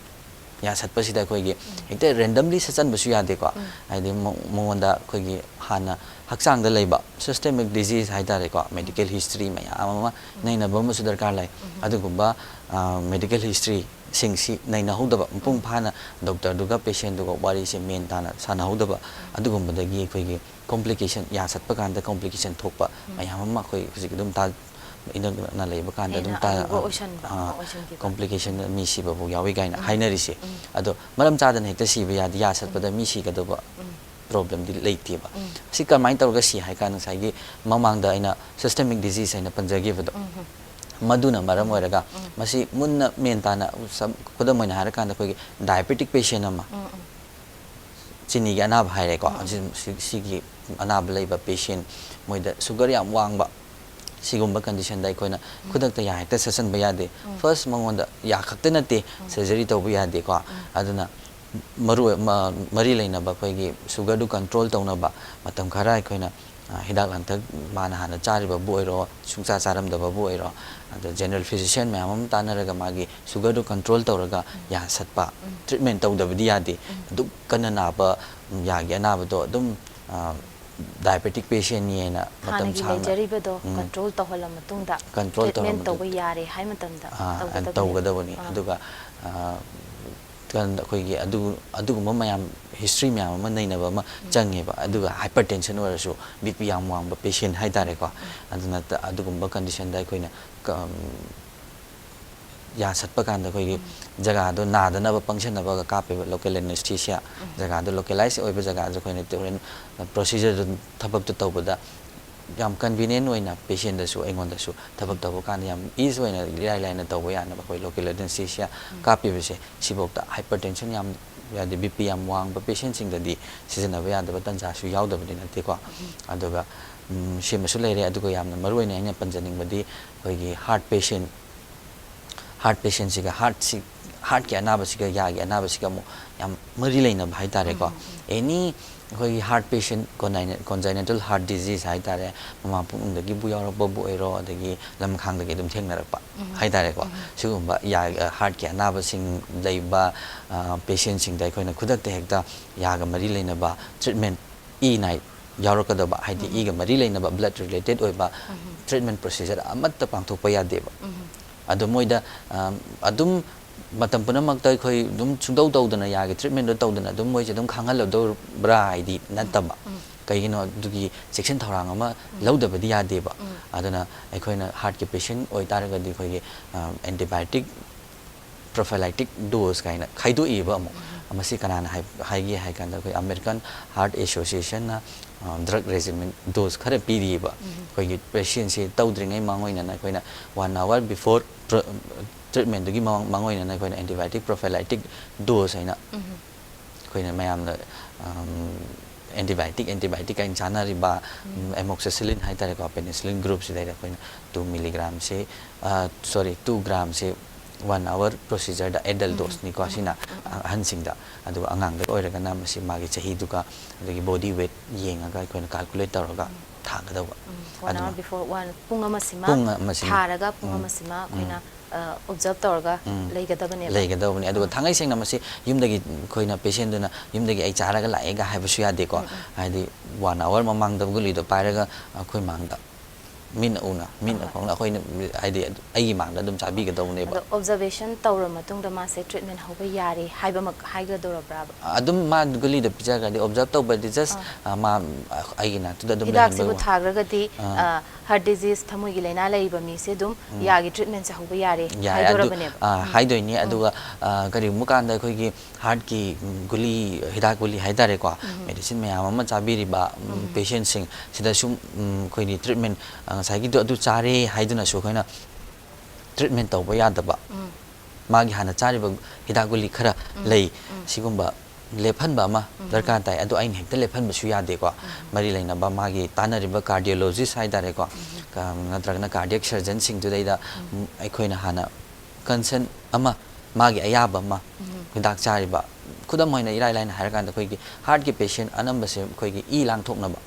ꯌꯥ ꯁꯠꯄꯁꯤꯗ ꯑꯩꯈꯣꯏꯒꯤ ꯍꯦꯛꯇ ꯔꯦꯟꯗꯝꯂꯤ ꯁꯠꯆꯟꯕꯁꯨ ꯌꯥꯗꯦꯀꯣ꯫ ꯍꯥꯏꯗꯤ ꯃ-, ꯃꯉꯣꯟꯗ ꯑꯩꯈꯣꯏꯒꯤ ꯍꯥꯟꯅ ꯍꯛꯆꯥꯡꯗ ꯂꯩꯕ ꯁꯤꯁꯇꯦꯃꯤꯛ ꯗꯤꯖꯤꯖ ꯍꯥꯏꯇꯥꯔꯦꯀꯣ, ꯃꯦꯗꯤꯀꯦꯜ ꯍꯤꯁꯇ꯭ꯔꯤ ꯃꯌꯥꯝ ꯑꯃ ꯅꯩꯅꯕ ꯑꯃꯁꯨ ꯗꯔꯀꯥꯔ ꯂꯩ꯫ ꯑꯗꯨꯒꯨꯝꯕ, ꯑ, ꯃꯦꯗꯤꯀꯦꯜ ꯍꯤꯁꯇ꯭ꯔꯤꯁꯤꯡꯁꯤ ꯅꯩꯅꯍꯧꯗꯕ, ꯃꯄꯨꯡ ꯐꯥꯅ ꯗꯣꯛꯇꯔꯗꯨꯒ ꯄꯦꯁꯦꯟꯗꯨꯒ ꯋꯥꯔꯤꯁꯦ ꯃꯦꯟ ꯇꯥꯅ ꯁꯥꯟꯅꯍꯧꯗꯕ, ꯑꯗꯨꯒꯨꯝꯕꯗꯒꯤ ꯑꯩꯈꯣꯏꯒꯤ ꯀꯣꯝꯄ꯭ꯂꯤꯀꯦꯁꯟ, ꯌꯥ ꯁꯠꯄ ꯀꯥꯟꯗ ꯀꯣꯝꯄ꯭ꯂꯤꯀꯦꯁꯟ ꯊꯣꯛꯄ ꯃꯌꯥꯝ ꯑꯃ ꯑꯩꯈꯣꯏ ꯍꯧꯖꯤꯛ ꯑꯗꯨꯝ ꯇꯥ-, ꯏꯅꯛ ꯅꯛꯅ ꯂꯩꯕ ꯀꯥꯟꯗ ꯑꯗꯨꯝ ꯍꯦꯟꯅ ꯇꯥ-, ꯑꯔꯨꯕ ꯑꯣꯏꯁꯟꯕ, ꯑꯥ, ꯑꯣꯏꯁꯟꯈꯤꯕ꯫ ꯀꯣꯝꯄ꯭ꯂꯤꯀꯦꯁꯟꯗ ꯃꯤ ꯁꯤꯕꯐꯥꯎ ꯌꯥꯎꯏ ꯀꯥꯏꯅ ꯍꯥꯏꯅꯔꯤꯁꯦ꯫ ꯑꯗꯣ ꯃꯔꯝ ꯆꯥꯗꯅ ꯍꯦꯛꯇ ꯁꯤꯕ ꯌꯥꯗꯦ, ꯌꯥ ꯁꯠꯄꯗ ꯃꯤ ꯁꯤꯒꯗꯧꯕ ꯄ꯭ꯔꯣꯕ꯭ꯂꯦꯝꯗꯤ ꯂꯩꯇꯦꯕ꯫ ꯁꯤ ꯀꯃꯥꯏꯅ ꯇꯧꯔꯒ ꯁꯤ ꯍꯥꯏ ꯀꯥꯟꯗ ꯉꯁꯥꯏꯒꯤ ꯃꯃꯥꯡꯗ ꯑꯩꯅ ꯁꯤꯁꯇꯦꯃꯤꯛ ꯗꯤꯖꯤꯖ ꯍꯥꯏꯅ ꯄꯟꯖꯈꯤꯕꯗꯣ, ꯃꯗꯨꯅ ꯃꯔꯝ ꯑꯣꯏꯔꯒ ꯃꯁꯤ ꯃꯨꯟꯅ ꯃꯦꯟ ꯇꯥꯅ ꯁꯝ-, ꯈꯨꯗꯝ ꯑꯣꯏꯅ ꯍꯥꯏꯔꯀꯥꯟꯗ ꯑꯩꯈꯣꯏꯒꯤ ꯗꯥꯏꯕꯦꯇꯤꯛ ꯄꯦꯁꯦꯟ ꯑꯃ, ꯆꯤꯅꯤꯒꯤ ꯑꯅꯥꯕ ꯍꯥꯏꯔꯦꯀꯣ꯫ ꯁꯤ-, ꯁꯤ-, ꯁꯤꯒꯤ ꯑꯅꯥꯕ ꯂꯩꯕ ꯄꯦꯁꯦꯟ, ꯃꯣꯏꯗ ꯁꯨꯒꯔ ꯌꯥꯝ ꯋꯥꯡꯕ, ꯁꯤꯒꯨꯝꯕ ꯀꯟꯗꯤꯁꯟꯗ ꯑꯩꯈꯣꯏꯅ ꯈꯨꯗꯛꯇ ꯌꯥ ꯍꯦꯛꯇ ꯁꯠꯆꯟꯕ ꯌꯥꯗꯦ꯫ ꯐꯥꯔꯁ ꯃꯉꯣꯟꯗ ꯌꯥ ꯈꯛꯇ ꯅꯠꯇꯦ, ꯁꯔꯖꯔꯤ ꯇꯧꯕ ꯌꯥꯗꯦꯀꯣ꯫ ꯑꯗꯨꯅ ꯃꯔꯨ ꯑꯣꯏ-, ꯃ-, ꯃꯔꯤ ꯂꯩꯅꯕ ꯑꯩꯈꯣꯏꯒꯤ ꯁꯨꯒꯔꯗꯨ ꯀꯟꯇ꯭ꯔꯣꯜ ꯇꯧꯅꯕ ꯃꯇꯝ ꯈꯔ ꯑꯩꯈꯣꯏꯅ, ꯑ, ꯍꯤꯗꯥꯛ ꯂꯥꯡꯊꯛ ꯃꯥꯅ ꯍꯥꯟꯅ ꯆꯥꯔꯤꯕꯕꯨ ꯑꯣꯏꯔꯣ, ꯁꯨꯡꯆꯥ ꯆꯥꯔꯝꯗꯕꯕꯨ ꯑꯣꯏꯔꯣ, ꯑꯗ ꯖꯦꯅꯔꯦꯜ ꯐꯤꯖꯤꯁꯤꯌꯟ ꯃꯌꯥꯝ ꯑꯃ ꯇꯥꯟꯅꯔꯒ ꯃꯥꯒꯤ ꯁꯨꯒꯔꯗꯨ ꯀꯟꯇ꯭ꯔꯣꯜ ꯇꯧꯔꯒ ꯌꯥ ꯁꯠꯄ, ꯇ꯭ꯔꯤꯠꯃꯦꯟ ꯇꯧꯗꯕꯗꯤ ꯌꯥꯗꯦ꯫ ꯑꯗꯨꯛ ꯀꯟꯅ ꯅꯥꯕ, ꯎꯝ, ꯌꯥꯒꯤ ꯑꯅꯥꯕꯗꯣ ꯑꯗꯨꯝ, ꯑ, ꯗꯥꯏꯕꯦꯇꯤꯛ ꯄꯦꯁꯦꯟꯅꯤ ꯍꯥꯏꯅ ꯃꯇꯝ ꯍꯥꯟꯅꯒꯤ ꯁꯥꯡꯅ, ꯂꯩꯖꯔꯤꯕꯗꯣ ꯎꯝ, ꯀꯟꯇ꯭ꯔꯣꯜ ꯇꯧꯍꯜꯂ ꯃꯇꯨꯡꯗ ꯀꯟꯇ꯭ꯔꯣꯜ ꯇꯧꯔ ꯇ꯭ꯔꯤꯠꯃꯦꯟ ꯃꯇꯨꯡ-, ꯇꯧꯕ ꯌꯥꯔꯦ ꯍꯥꯏ ꯃꯇꯝꯗ ꯑꯥ, ꯇꯧꯒꯗꯕꯅꯦꯕ꯫ ꯇꯧꯒꯗꯕꯅꯤ꯫ ꯑꯥ꯫ ꯑꯗꯨꯒ, ꯑ, ꯀꯟ-, ꯑꯩꯈꯣꯏꯒꯤ ꯑꯗꯨ-, ꯑꯗꯨꯒꯨꯝꯕ ꯃꯌꯥꯝ, ꯍꯤꯁꯇ꯭ꯔꯤ ꯃꯌꯥꯝ ꯑꯃ ꯅꯩꯅꯕ ꯑꯃ ꯆꯪꯉꯦꯕ꯫ ꯑꯗꯨꯒ ꯍꯥꯏꯄꯔꯇꯦꯟꯁꯟ ꯑꯣꯏꯔꯁꯨ, ꯕꯤ ꯄꯤ ꯌꯥꯝ ꯋꯥꯡꯕ ꯄꯦꯁꯦꯟ ꯍꯥꯏꯇꯥꯔꯦꯀꯣ꯫ ꯑꯗꯨꯅ ꯇ-, ꯑꯗꯨꯒꯨꯝꯕ ꯀꯟꯗꯤꯁꯟꯗ ꯑꯩꯈꯣꯏꯅ ꯀ-, ꯌꯥ ꯁꯠꯄ ꯀꯥꯟꯗ ꯑꯩꯈꯣꯏꯒꯤ ꯖꯒꯥꯗꯣ ꯅꯥꯗꯅꯕ ꯄꯪꯁꯟꯅꯕꯒ ꯀꯥꯞꯄꯦꯕ, ꯂꯣꯀꯦꯜ ꯑꯦꯅꯦꯁꯊꯦꯁꯤꯌꯥ꯫ ꯖꯒꯥꯗꯣ ꯂꯣꯀꯦꯂꯥꯏꯁ ꯑꯣꯏꯕ ꯖꯒꯥꯗꯣ ꯑꯩꯈꯣꯏꯅ ꯍꯣꯔꯦꯟ ꯄ꯭ꯔꯣꯁꯤꯖꯔꯗꯨ ꯊꯕꯛꯇꯨ ꯇꯧꯕꯗ ꯌꯥꯝ ꯀꯟꯚꯤꯅꯤꯌꯦꯟ ꯑꯣꯏꯅ ꯄꯦꯁꯦꯟꯗꯁꯨ ꯑꯩꯉꯣꯟꯗꯁꯨ ꯊꯕꯛ ꯇꯧꯕ ꯀꯥꯟꯗ ꯌꯥꯝ ꯏꯖꯤ ꯑꯣꯏꯅ ꯏꯔꯥꯏ ꯂꯥꯏꯅ ꯇꯧꯕ ꯌꯥꯅꯕ ꯑꯩꯈꯣꯏ ꯂꯣꯀꯦꯜ ꯑꯦꯅꯦꯁꯊꯦꯁꯤꯌꯥ ꯀꯥꯞꯄꯤꯕꯁꯦ ꯁꯤꯐꯥꯎꯗ ꯍꯥꯏꯄꯔꯇꯦꯟꯁꯟ ꯌꯥꯝ ꯌꯥꯗꯦ, ꯕꯤ ꯄꯤ ꯌꯥꯝ ꯋꯥꯡꯕ ꯄꯦꯁꯦꯟꯁꯤꯡꯗꯗꯤ ꯁꯤꯖꯤꯟꯅꯕ ꯌꯥꯗꯕ ꯇꯥꯟꯖꯥꯁꯨ ꯌꯥꯎꯗꯕꯗꯤ ꯅꯠꯇꯦꯀꯣ꯫ ꯑꯗꯨꯒ ꯎꯝ, ꯁꯤꯃꯁꯨ ꯂꯩꯔꯦ꯫ ꯑꯗꯨꯒ ꯌꯥꯝꯅ ꯃꯔꯨ ꯑꯣꯏꯅ ꯑꯩꯅ ꯄꯟꯖꯅꯤꯡꯕꯗꯤ ꯑꯩꯈꯣꯏꯒꯤ ꯍꯥꯔꯠ ꯄꯦꯁꯦꯟ ꯍꯥꯔꯠ ꯄꯦꯁꯦꯟꯁꯤꯒ ꯍꯥꯔꯠꯁꯤ ꯍꯥꯔꯠꯀꯤ ꯑꯅꯥꯕꯁꯤꯒ ꯌꯥꯒꯤ ꯑꯅꯥꯕꯁꯤꯒ ꯑꯃꯨꯛ ꯌꯥꯝ ꯃꯔꯤ ꯂꯩꯅꯕ ꯍꯥꯏꯇꯥꯔꯦꯀꯣ꯫ ꯑꯦꯅꯤ ꯑꯩꯈꯣꯏꯒꯤ ꯍꯥꯔꯠ ꯄꯦꯁꯦꯟ, ꯀꯣꯟꯖꯥꯏꯅꯦꯟꯇꯦꯜ ꯍꯥꯔꯠ ꯗꯤꯖꯤꯖ ꯍꯥꯏꯇꯥꯔꯦ, ꯃꯃꯥ ꯄꯨꯛꯅꯨꯡꯗꯒꯤꯕꯨ ꯌꯥꯎꯔꯛꯄꯕꯨ ꯑꯣꯏꯔꯣ, ꯑꯗꯒꯤ ꯂꯝꯈꯥꯡꯗꯒꯤ ꯑꯗꯨꯝ ꯊꯦꯡꯅꯔꯛꯄ ꯍꯥꯏꯇꯥꯔꯦꯀꯣ꯫ ꯁꯤꯒꯨꯝꯕ ꯌꯥ ꯍꯥꯔꯠꯀꯤ ꯑꯅꯥꯕꯁꯤꯡ ꯂꯩꯕ ꯄꯦꯁꯦꯟꯁꯤꯡꯗ ꯑꯩꯈꯣꯏꯅ ꯈꯨꯗꯛꯇ ꯍꯦꯛꯇ ꯌꯥꯒ ꯃꯔꯤ ꯂꯩꯅꯕ ꯇ꯭ꯔꯤꯠꯃꯦꯟ ꯏ ꯅꯥꯏ ꯌꯥꯎꯔꯛꯀꯗꯕ, ꯍꯥꯏꯗꯤ ꯏꯒ ꯃꯔꯤ ꯂꯩꯅꯕ ꯕ꯭ꯂꯗ ꯔꯤꯂꯦꯇꯦꯠ ꯑꯣꯏꯕ ꯇ꯭ꯔꯤꯠꯃꯦꯟ ꯄ꯭ꯔꯣꯁꯤꯖꯔ ꯑꯃꯠꯇ ꯄꯥꯡꯊꯣꯛꯄ ꯌꯥꯗꯦꯕ꯫ ꯑꯗꯣ ꯃꯣꯏꯗ ꯑꯗꯨꯝ ꯃꯇꯝ ꯄꯨꯝꯅꯃꯛꯇ ꯑꯩꯈꯣꯏ ꯑꯗꯨꯝ ꯁꯨꯡꯇꯧ ꯇꯧꯗꯅ ꯌꯥꯒꯤ ꯇ꯭ꯔꯤꯠꯃꯦꯟꯗꯣ ꯇꯧꯗꯅ ꯑꯗꯨꯝ ꯃꯣꯏꯁꯦ ꯑꯗꯨꯝ ꯈꯥꯡꯍꯜꯂꯗꯧꯕ꯭ꯔꯥ ꯍꯥꯏꯗꯤ ꯅꯠꯇꯕ꯫ ꯀꯩꯒꯤꯅꯣ ꯑꯗꯨꯒꯤ ꯆꯦꯛꯁꯤꯟ ꯊꯧꯔꯥꯡ ꯑꯃ ꯂꯧꯗꯕꯗꯤ ꯌꯥꯗꯦꯕ꯫ ꯑꯗꯨꯅ ꯑꯩꯈꯣꯏꯅ ꯍꯥꯔꯠꯀꯤ ꯄꯦꯁꯦꯟ ꯑꯣꯏꯇꯥꯔꯒꯗꯤ ꯑꯩꯈꯣꯏꯒꯤ ꯑꯦꯟꯇꯤꯕꯥꯌꯣꯇꯤꯛ ꯄ꯭ꯔꯣꯐꯥꯏꯂꯥꯏꯇꯤꯛ ꯗꯣꯁ ꯀꯥꯏꯅ ꯈꯥꯏꯗꯣꯛꯏꯕ ꯑꯃꯨꯛ꯫ ꯃꯁꯤ ꯀꯅꯥꯅ ꯍꯥꯏ-, ꯍꯥꯏꯒꯦ ꯍꯥꯏ ꯀꯥꯟꯗ ꯑꯩꯈꯣꯏ ꯑꯃꯦꯔꯤꯀꯟ ꯍꯥꯔꯠ ꯑꯦꯁꯣꯁꯤꯌꯦꯁꯟꯅ ꯗ꯭ꯔꯒ ꯔꯦꯖꯤꯃꯦꯟ ꯗꯣꯁ ꯈꯔ ꯄꯤꯔꯤꯕ꯫ ꯑꯩꯈꯣꯏꯒꯤ ꯄꯦꯁꯦꯟꯁꯤ ꯇꯧꯗ꯭ꯔꯤꯉꯩ ꯃꯥꯡꯑꯣꯏꯅꯅ ꯑꯩꯈꯣꯏꯅ ꯋꯥꯟ ꯑꯋꯥꯔ ꯕꯤꯐꯣꯔ ꯇ꯭ꯔꯤꯠꯃꯦꯟꯗꯨꯒꯤ ꯃꯃꯥꯡ ꯃꯥꯡꯑꯣꯏꯅꯅ ꯑꯩꯈꯣꯏꯅ ꯑꯦꯟꯇꯤꯕꯥꯌꯣꯇꯤꯛ ꯄ꯭ꯔꯣꯐꯥꯏꯂꯥꯏꯇꯤꯛ ꯗꯣꯁ ꯍꯥꯏꯅ ꯑꯩꯈꯣꯏꯅ ꯃꯌꯥꯝꯅ ꯑꯦꯟꯇꯤꯕꯥꯌꯣꯇꯤꯛ ꯑꯦꯟꯇꯤꯕꯥꯌꯣꯇꯤꯛ ꯍꯥꯏꯅ ꯆꯥꯅꯔꯤꯕ ꯑꯦꯃꯣꯛꯁꯤꯁꯤꯂꯤꯟ ꯍꯥꯏꯇꯥꯔꯦꯀꯣ, ꯄꯦꯅꯤꯁꯤꯂꯤꯟ ꯒ꯭ꯔꯨꯞꯁꯤꯗ ꯑꯩꯈꯣꯏꯅ ꯇꯨ ꯃꯤꯂꯤꯒ꯭ꯔꯥꯝꯁꯤ, ꯁꯣꯔꯤ, ꯇꯨ ꯒ꯭ꯔꯥꯝꯁꯤ ꯋꯥꯟ ꯑꯋꯥꯔ ꯄ꯭ꯔꯣꯁꯤꯖꯔꯗ ꯑꯦꯗꯜ ꯗꯣꯁꯅꯤꯀꯣ ꯁꯤꯅ, ꯑꯍꯟꯁꯤꯡꯗ꯫ ꯑꯗꯨꯒ ꯑꯉꯥꯡꯗ ꯑꯣꯏꯔꯒꯅ ꯃꯁꯤ ꯃꯥꯒꯤ ꯆꯍꯤꯗꯨꯒ ꯑꯗꯒꯤ ꯕꯣꯗꯤ ꯋꯦꯠ ꯌꯦꯡꯉꯒ ꯑꯩꯈꯣꯏꯅ ꯀꯥꯜꯀꯨꯂꯦꯠ ꯇꯧꯔꯒ ꯊꯥꯒꯗꯧꯕ꯫ ꯋꯥꯟ ꯑꯗꯨꯃ ꯑꯋꯥꯔ ꯕꯤꯐꯣꯔ ꯋꯥꯟ ꯄꯨꯡ ꯑꯃꯁꯤꯃ ꯄꯨꯡ ꯑꯃꯁꯤꯃ ꯊꯥꯔꯒ ꯄꯨꯡ ꯑꯃꯁꯤꯃ ꯑꯩꯈꯣꯏꯅ ꯑꯣꯕꯖꯔꯞ ꯇꯧꯔꯒ ꯂꯩꯒꯗꯕꯅꯦꯕ꯫ ꯂꯩꯒꯗꯕꯅꯤ꯫ ꯑꯗꯨꯒ ꯊꯥꯡꯉꯩ ꯁꯦꯡꯅ ꯃꯁꯤ ꯌꯨꯝꯗꯒꯤ ꯑꯩꯈꯣꯏꯅ ꯄꯦꯁꯦꯟꯗꯨꯅ ꯌꯨꯝꯗꯒꯤ ꯑꯩ ꯆꯥꯔꯒ ꯂꯥꯛꯑꯦꯒ ꯍꯥꯏꯕꯁꯨ ꯌꯥꯗꯦꯀꯣ꯫ ꯍꯥꯏꯗꯤ ꯋꯥꯟ ꯑꯋꯥꯔ ꯃꯃꯥꯡꯗ ꯒꯨꯂꯤꯗꯣ ꯄꯥꯏꯔꯒ ꯑꯩꯈꯣꯏ ꯃꯥꯡꯗ ꯃꯤꯠꯅ ꯎꯅ, ꯃꯤꯠꯅ ꯈꯣꯡꯅ ꯑꯩꯈꯣꯏꯅ, ꯍꯥꯏꯗꯤ ꯑꯩꯒꯤ ꯃꯥꯡꯗ ꯑꯗꯨꯝ ꯆꯥꯕꯤꯒꯗꯧꯕꯅꯦꯕ꯫ ꯑꯗꯣ ꯑꯣꯕꯖꯔꯕꯦꯁꯟ ꯇꯧꯔ ꯃꯇꯨꯡꯗ ꯃꯥꯁꯦ ꯇ꯭ꯔꯤꯠꯃꯦꯟ ꯍꯧꯕ ꯌꯥꯔꯦ ꯍꯥꯏꯕꯃꯛ ꯍꯥꯏꯒꯗꯧꯔꯕ꯭ꯔꯥꯕ? ꯑꯗꯨꯝ ꯃꯥ ꯒꯨꯂꯤꯗꯣ ꯄꯤꯖꯈ꯭ꯔꯗꯤ, ꯑꯣꯕꯖꯔꯕ ꯇꯧꯕꯗꯤ ꯖꯁ, ꯑꯥ, ꯃꯥ ꯑꯩꯒꯤ ꯅꯥꯛꯇꯨꯗ ꯑꯗꯨꯝ ꯍꯤꯗꯥꯛꯁꯤꯕꯨ ꯂꯩꯍꯟꯕꯩ ꯋꯥ-, ꯊꯥꯈ꯭ꯔꯒꯗꯤ, ꯑꯥ, ꯍꯥꯔꯠ ꯗꯤꯖꯤꯁ, ꯊꯃꯣꯏꯒꯤ ꯂꯥꯏꯅꯥ ꯂꯩꯔꯤꯕ ꯃꯤꯁꯦ ꯑꯗꯨꯝ ꯌꯥꯒꯤ ꯇ꯭ꯔꯤꯠꯃꯦꯟꯁꯦ ꯍꯧꯕ ꯌꯥꯔꯦ ꯌꯥꯔꯦ꯫ ꯑꯗꯨ, ꯍꯥꯏꯗꯣꯔꯕꯅꯦꯕ꯫ ꯑꯥ, ꯍꯥꯏꯗꯣꯏꯅꯤ꯫ ꯑꯗꯨꯒ, ꯑꯥ, ꯀꯔꯤꯒꯨꯝꯕ ꯀꯥꯟꯗ ꯑꯩꯈꯣꯏꯒꯤ ꯍꯥꯔꯠꯀꯤ ꯒꯨꯂꯤ, ꯍꯤꯗꯥꯛ ꯒꯨꯂꯤ ꯍꯥꯏꯇꯥꯔꯦꯀꯣ, ꯃꯦꯗꯤꯁꯤꯟ ꯃꯌꯥꯝ ꯑꯃ ꯆꯥꯕꯤꯔꯤꯕ ꯄꯦꯁꯦꯟꯁꯤꯡ ꯁꯤꯗꯁꯨ ꯑꯩꯈꯣꯏꯒꯤ ꯇ꯭ꯔꯤꯠꯃꯦꯟ, ꯉꯁꯥꯏꯒꯤꯗꯣ ꯑꯗꯨ ꯆꯥꯔꯦ ꯍꯥꯏꯗꯨꯅꯁꯨ ꯑꯩꯈꯣꯏꯅ ꯇ꯭ꯔꯤꯠꯃꯦꯟ ꯇꯧꯕ ꯌꯥꯗꯕ꯫ ꯃꯥꯒꯤ ꯍꯥꯟꯅ ꯆꯥꯔꯤꯕ ꯍꯤꯗꯥꯛ ꯒꯨꯂꯤ ꯈꯔ ꯂꯩ, ꯁꯤꯒꯨꯝꯕ ꯂꯦꯞꯍꯟꯕ ꯑꯃ ꯗꯔꯀꯥꯔ ꯇꯥꯏ꯫ ꯑꯗꯣ ꯑꯩꯅ ꯍꯦꯛꯇ ꯂꯦꯞꯍꯟꯕꯁꯨ ꯌꯥꯗꯦꯀꯣ꯫ ꯃꯔꯤ ꯂꯩꯅꯕ ꯃꯥꯒꯤ ꯇꯥꯟꯅꯔꯤꯕ cardiologist ꯍꯥꯏꯇꯥꯔꯦꯀꯣ, ꯀ-, ꯅꯠꯇ꯭ꯔꯒꯅ cardiac surgeonꯁꯤꯡꯗꯨꯗꯩꯗ, ꯎꯝ, ꯑꯩꯈꯣꯏꯅ ꯍꯥꯟꯅ consent ꯑꯃ, ꯃꯥꯒꯤ ꯑꯌꯥꯕ ꯑꯃ, ꯍꯤꯗꯥꯛ ꯆꯥꯔꯤꯕ, ꯈꯨꯗꯝ ꯑꯣꯏꯅ ꯏꯔꯥꯏ ꯂꯥꯏꯅ ꯍꯥꯏꯔꯀꯥꯟꯗ ꯑꯩꯈꯣꯏꯒꯤ heartꯀꯤ patient ꯑꯅꯝꯕꯁꯦ ꯑꯩꯈꯣꯏꯒꯤ ꯏ ꯂꯥꯡꯊꯣꯛꯅꯕ,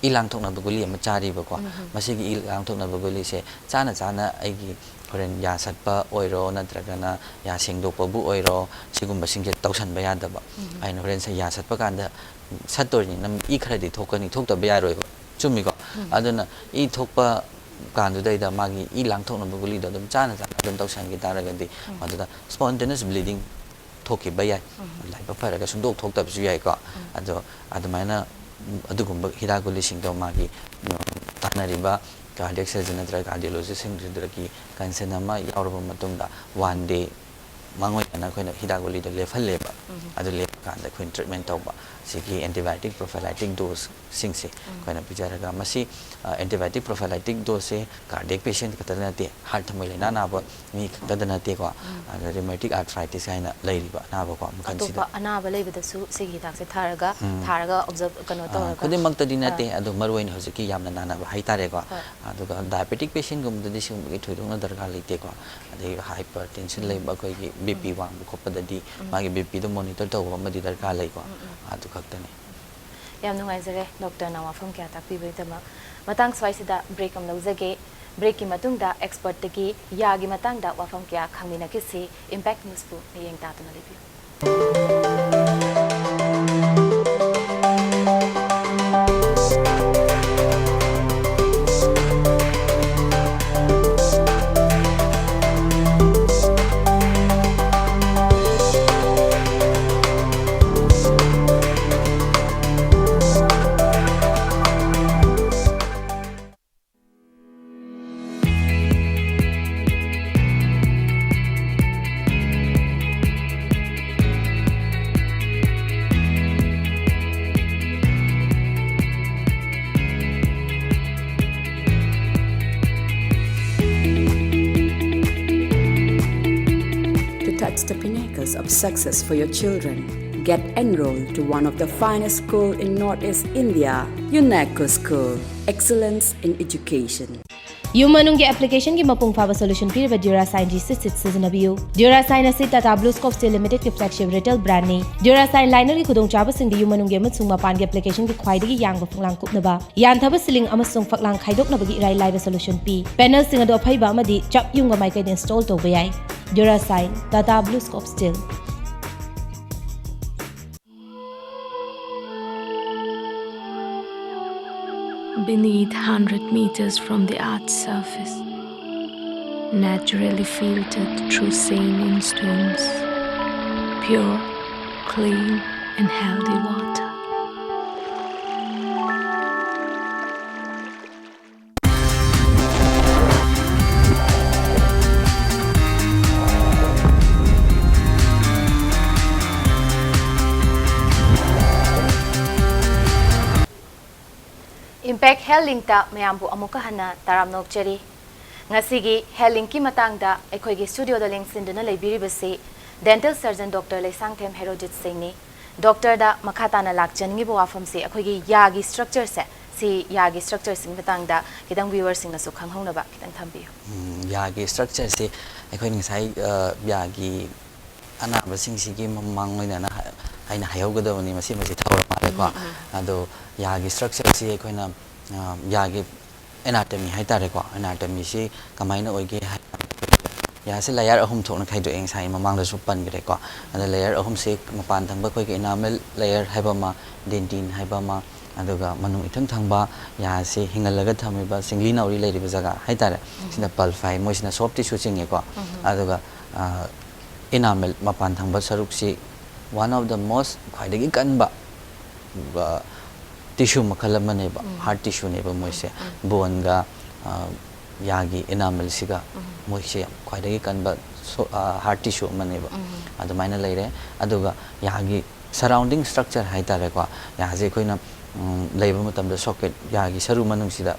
ꯏ ꯂꯥꯡꯊꯣꯛꯅꯕ ꯒꯨꯂꯤ ꯑꯃ ꯆꯥꯔꯤꯕꯀꯣ꯫ ꯃꯁꯤꯒꯤ ꯏ ꯂꯥꯡꯊꯣꯛꯅꯕ ꯒꯨꯂꯤꯁꯦ ꯆꯥꯅ ꯆꯥꯅ ꯑꯩꯒꯤ ꯍꯣꯔꯦꯟ ꯌꯥ ꯁꯠꯄ ꯑꯣꯏꯔꯣ, ꯅꯠꯇ꯭ꯔꯒꯅ ꯌꯥ ꯁꯦꯡꯗꯣꯛꯄꯕꯨ ꯑꯣꯏꯔꯣ, ꯁꯤꯒꯨꯝꯕꯁꯤꯡꯁꯦ ꯇꯧꯁꯟꯕ ꯌꯥꯗꯕ꯫ ꯑꯩꯅ ꯍꯣꯔꯦꯟ ꯁ-, ꯌꯥ ꯁꯠꯄ ꯀꯥꯟꯗ ꯁꯠꯇꯣꯏꯅꯤꯅ ꯏ ꯈꯔꯗꯤ ꯊꯣꯛꯀꯅꯤ, ꯊꯣꯛꯇꯕ ꯌꯥꯔꯣꯏꯕ꯫ ꯆꯨꯝꯃꯤꯀꯣ? ꯑꯗꯨꯅ ꯏ ꯊꯣꯛꯄ ꯀꯥꯟꯗꯨꯗꯩꯗ ꯃꯥꯒꯤ ꯏ ꯂꯥꯡꯊꯣꯛꯅꯕ ꯒꯨꯂꯤꯗꯣ ꯑꯗꯨꯝ ꯆꯥꯅ ꯆꯥꯅ ꯑꯗꯨꯝ ꯇꯧꯁꯟꯈꯤ ꯇꯥꯔꯒꯗꯤ, ꯃꯗꯨꯗ spontaneous bleeding ꯊꯣꯛꯈꯤꯕ ꯌꯥꯏ꯫ ꯂꯥꯏꯕꯛ ꯐꯔꯒ ꯁꯨꯡꯗꯣꯛ ꯊꯣꯛꯇꯕꯁꯨ ꯌꯥꯏꯀꯣ꯫ ꯑꯗꯣ ꯑꯗꯨꯃꯥꯏꯅ, ꯎꯝ, ꯑꯗꯨꯒꯨꯝꯕ ꯍꯤꯗꯥꯛ ꯒꯨꯂꯤꯁꯤꯡꯗꯣ ꯃꯥꯒꯤ, ꯎꯝ, ꯇꯥꯟꯅꯔꯤꯕ cardiac surgeon ꯅꯠꯇ꯭ꯔꯒ cardiologistꯁꯤꯡꯗꯨꯗꯒꯤ consent ꯑꯃ ꯌꯥꯎꯔꯕ ꯃꯇꯨꯡꯗ one day ꯃꯥꯡꯑꯣꯏꯅꯅ ꯑꯩꯈꯣꯏꯅ ꯍꯤꯗꯥꯛ ꯒꯨꯂꯤꯗꯣ ꯂꯦꯞꯍꯜꯂꯦꯕ꯫ ꯑꯗꯨ ꯂꯦꯞꯄꯀꯥꯟꯗ ꯑꯩꯈꯣꯏꯅ treatment ꯇꯧꯕ꯫ ꯁꯤꯒꯤ antibiotic prophylactic doseꯁꯤꯡꯁꯦ ꯑꯩꯈꯣꯏꯅ ꯄꯤꯖꯔꯒ, ꯃꯁꯤ, ꯑ, antibiotic prophylactic doseꯁꯦ cardiac patient ꯈꯛꯇꯗ ꯅꯠꯇꯦ, heart, ꯊꯃꯣꯏ ꯂꯥꯏꯅꯥ ꯅꯥꯕ ꯃꯤ ꯈꯛꯇꯗ ꯅꯠꯇꯦꯀꯣ꯫ ꯑꯗ rheumatic arthritis ꯍꯥꯏꯅ ꯂꯩꯔꯤꯕ ꯑꯅꯥꯕꯀꯣ ꯃꯈꯜꯁꯤꯗ꯫ ꯑꯇꯣꯞꯄ ꯑꯅꯥꯕ ꯂꯩꯕꯗꯁꯨ ꯁꯤꯒꯤ ꯍꯤꯗꯥꯛꯁꯦ ꯊꯥꯔꯒ, ꯎꯝ꯫ ꯊꯥꯔꯒ observe, ꯀꯩꯅꯣ ꯑ, ꯇꯧꯔꯒ? ꯈꯨꯗꯤꯡꯃꯛꯇꯗꯤ ꯑꯥ꯫ ꯅꯠꯇꯦ, ꯑꯗꯣ ꯃꯔꯨꯑꯣꯏꯅ ꯍꯧꯖꯤꯛꯀꯤ ꯌꯥꯝꯅ ꯅꯥꯅꯕ ꯍꯥꯏꯇꯥꯔꯦꯀꯣ꯫ ꯍꯣꯏ꯫ ꯑꯗꯨꯒ diabetic patientꯒꯨꯝꯕꯗꯗꯤ ꯁꯤꯒꯨꯝꯕꯒꯤ ꯊꯣꯏꯗꯣꯛꯅ ꯗꯔꯀꯥꯔ ꯂꯩꯇꯦꯀꯣ꯫ ꯑꯗꯩ hypertension ꯂꯩꯕ, ꯑꯩꯈꯣꯏꯒꯤ BP ꯋꯥꯡꯕ ꯈꯣꯠꯄꯗꯗꯤ ꯃꯥꯒꯤ BPꯗꯣ monitor ꯇꯧꯕ ꯑꯃꯗꯤ ꯗꯔꯀꯥꯔ ꯂꯩꯀꯣ꯫ ꯑꯗꯨ ꯈꯛꯇꯅꯤ꯫ ꯌꯥꯝ ꯅꯨꯡꯉꯥꯏꯖꯔꯦ ꯗꯣꯛꯇꯔꯅ ꯋꯥꯐꯝ ꯀꯌꯥ ꯇꯥꯛꯄꯤꯕꯒꯤꯗꯃꯛ꯫ ꯃꯇꯥꯡ ꯁ꯭ꯋꯥꯏꯁꯤꯗ break ꯑꯃ ꯂꯧꯖꯒꯦ꯫ Breakꯀꯤ ꯃꯇꯨꯡꯗ expertꯇꯒꯤ ꯌꯥꯒꯤ ꯃꯇꯥꯡꯗ ꯋꯥꯐꯝ ꯀꯌꯥ ꯈꯪꯃꯤꯟꯅꯈꯤꯁꯤ꯫ Impact Newsꯄꯨ ꯃꯤꯠꯌꯦꯡ ꯇꯥꯗꯨꯅ ꯂꯩꯕꯤꯌꯨ꯫ It's the pinnacles of success for your children. Get enrolled to one of the finest school in Northeast India, UNECO School. Excellence in education. ꯌꯨꯝ ꯃꯅꯨꯡꯒꯤ ꯑꯦꯄ꯭ꯂꯤꯀꯦꯁꯟꯒꯤ ꯃꯄꯨꯡ ꯐꯥꯕ ꯁꯣꯂꯨꯁꯟ ꯄꯤꯔꯤꯕ ꯗ꯭ꯌꯨꯔꯥꯁꯥꯏꯟ ꯖꯤ ꯁꯤꯠ ꯁꯤꯠ ꯁꯤꯖꯤꯟꯅꯕꯤꯌꯨ꯫ ꯗ꯭ꯌꯨꯔꯥꯁꯥꯏꯟ ꯑꯁꯤ ꯇꯥꯇꯥ ꯕ꯭ꯂꯨ ꯁ꯭ꯀꯣꯞ ꯁ꯭ꯇꯤꯜ ꯂꯤꯃꯤꯇꯦꯗꯀꯤ ꯐ꯭ꯂꯦꯒꯁꯤꯞ ꯔꯤꯇꯦꯜ ꯕ꯭ꯔꯥꯟꯗꯅꯤ꯫ ꯗ꯭ꯌꯨꯔꯥꯁꯥꯏꯟ ꯂꯥꯏꯅꯔꯒꯤ ꯈꯨꯗꯣꯡꯆꯥꯕꯁꯤꯡꯗꯤ ꯌꯨꯝ ꯃꯅꯨꯡꯒꯤ ꯑꯃꯁꯨꯡ ꯃꯄꯥꯟꯒꯤ ꯑꯦꯄ꯭ꯂꯤꯀꯦꯁꯟꯒꯤ ꯈ꯭ꯋꯥꯏꯗꯒꯤ ꯌꯥꯡꯕ ꯐꯛꯂꯥꯡ ꯀꯨꯞꯅꯕ, ꯌꯥꯟꯊꯕ ꯁꯤꯂꯤꯡ ꯑꯃꯁꯨꯡ ꯐꯛꯂꯥꯡ ꯈꯥꯏꯗꯣꯛꯅꯕꯒꯤ ꯏꯔꯥꯏ ꯂꯥꯏꯕ ꯁꯣꯂꯨꯁꯟ ꯄꯤ꯫ ꯄꯦꯅꯦꯜꯁꯤꯡ ꯑꯗꯨ ꯑꯐꯩꯕ ꯑꯃꯗꯤ ꯆꯞ ꯌꯨꯡꯕ ꯃꯥꯏꯀꯩꯗ ꯏꯟꯁꯇꯣꯜ ꯇꯧꯕ ꯌꯥꯏ꯫ DuraShine, Tata BlueScope steel. Beneath, hundred meters from the earth's surface, naturally filtered through saline stones, pure, clean, and healthy water. Impact Health Linkꯇ ꯃꯌꯥꯝꯕꯨ ꯑꯃꯨꯛꯀ ꯍꯟꯅ ꯇꯔꯥꯝꯅ ꯑꯣꯛꯆꯔꯤ꯫ ꯉꯁꯤꯒꯤ Health Linkꯀꯤ ꯃꯇꯥꯡꯗ ꯑꯩꯈꯣꯏꯒꯤ studioꯗ ꯂꯦꯡꯁꯤꯟꯗꯨꯅ ꯂꯩꯕꯤꯔꯤꯕꯁꯤ dental surgeon Doctor Leishangthem Herojit ꯁꯤꯡꯅꯤ꯫ Doctorꯗ ꯃꯈꯥ ꯇꯥꯅ ꯂꯥꯛꯆꯅꯤꯡꯉꯤꯕ ꯋꯥꯐꯝꯁꯤ ꯑꯩꯈꯣꯏꯒꯤ ꯌꯥꯒꯤ structureꯁꯦ, ꯁꯤ ꯌꯥꯒꯤ structureꯁꯤꯒꯤ ꯃꯇꯥꯡꯗ ꯈꯤꯇꯪ viewerꯁꯤꯡꯅꯁꯨ ꯈꯪꯍꯧꯅꯕ ꯈꯤꯇꯪ ꯊꯝꯕꯤꯌꯨ꯫ ꯎꯝ, ꯌꯥꯒꯤ structureꯁꯤ ꯑꯩꯈꯣꯏꯅ ꯉꯁꯥꯏ, ꯑ, ꯌꯥꯒꯤ ꯑꯅꯥꯕꯁꯤꯡꯁꯤꯒꯤ ꯃꯃꯥꯡ ꯑꯣꯏꯅꯅ ꯍꯥ-, ꯑꯩꯅ ꯍꯥꯏꯍꯧꯒꯗꯕꯅꯤ, ꯃꯁꯤꯃꯁꯤ ꯊꯧꯔ ꯃꯥꯜꯂꯦꯀꯣ꯫ ꯎꯝ, ꯎꯝ꯫ ꯑꯗꯣ ꯌꯥꯒꯤ structureꯁꯤ ꯑꯩꯈꯣꯏꯅ, ꯑ, ꯌꯥꯒꯤ anatomy ꯍꯥꯏꯇꯥꯔꯦꯀꯣ, anatomyꯁꯤ ꯀꯃꯥꯏꯅ ꯑꯣꯏꯒꯦ ꯍꯥꯏ ꯇꯥꯔꯒꯗꯤ, ꯌꯥꯁꯦ layer ꯑꯍꯨꯝ ꯊꯣꯛꯅ ꯈꯥꯏꯗꯣꯛꯑꯦ, ꯉꯁꯥꯏ ꯃꯃꯥꯡꯗꯁꯨ ꯄꯟꯈ꯭ꯔꯦꯀꯣ꯫ ꯑꯗ layer ꯑꯍꯨꯝꯁꯦ ꯃꯄꯥꯟ ꯊꯪꯕ ꯑꯩꯈꯣꯏꯒꯤ enamel layer ꯍꯥꯏꯕ ꯑꯃ, dentin ꯍꯥꯏꯕ ꯑꯃ, ꯑꯗꯨꯒ ꯃꯅꯨꯡ ꯏꯊꯪ ꯊꯪꯕ ꯌꯥꯁꯦ ꯍꯤꯡꯍꯜꯂꯒ ꯊꯝꯃꯤꯕ ꯁꯤꯡꯂꯤ ꯅꯥꯎꯔꯤ ꯂꯩꯔꯤꯕ ꯖꯒꯥ ꯍꯥꯏꯇꯥꯔꯦ, ꯎꯝ꯫ ꯁꯤꯅ pulpi, ꯃꯣꯏꯁꯤꯅ soft tissue ꯆꯤꯡꯉꯦꯀꯣ꯫ ꯎꯝ꯫ ꯑꯗꯨꯒ, ꯑ, enamel ꯃꯄꯥꯟ ꯊꯪꯕ ꯁꯔꯨꯛꯁꯤ one of the most, ꯈ꯭ꯋꯥꯏꯗꯒꯤ ꯀꯟꯕ, ꯑ, tissue ꯃꯈꯜ ꯑꯃꯅꯦꯕ, ꯎꯝ꯫ Hard tissueꯅꯦꯕ ꯃꯣꯏꯁꯦ꯫ ꯎꯝ꯫ Boneꯒ, ꯑ, ꯌꯥꯒꯤ enamelꯁꯤꯒ ꯎꯝ꯫ ꯃꯣꯏꯁꯦ ꯌꯥꯝ ꯈ꯭ꯋꯥꯏꯗꯒꯤ ꯀꯟꯕ ꯁꯣ-, ꯑ, hard tissue ꯑꯃꯅꯦꯕ꯫ ꯎꯝ꯫ ꯑꯗꯨꯃꯥꯏꯅ ꯂꯩꯔꯦ꯫ ꯑꯗꯨꯒ ꯌꯥꯒꯤ surrounding structure ꯍꯥꯏꯇꯥꯔꯦꯀꯣ, ꯌꯥꯁꯦ ꯑꯩꯈꯣꯏꯅ, ꯎꯝ, ꯂꯩꯕ ꯃꯇꯝꯗ socket, ꯌꯥꯒꯤ ꯁꯔꯨ ꯃꯅꯨꯡꯁꯤꯗ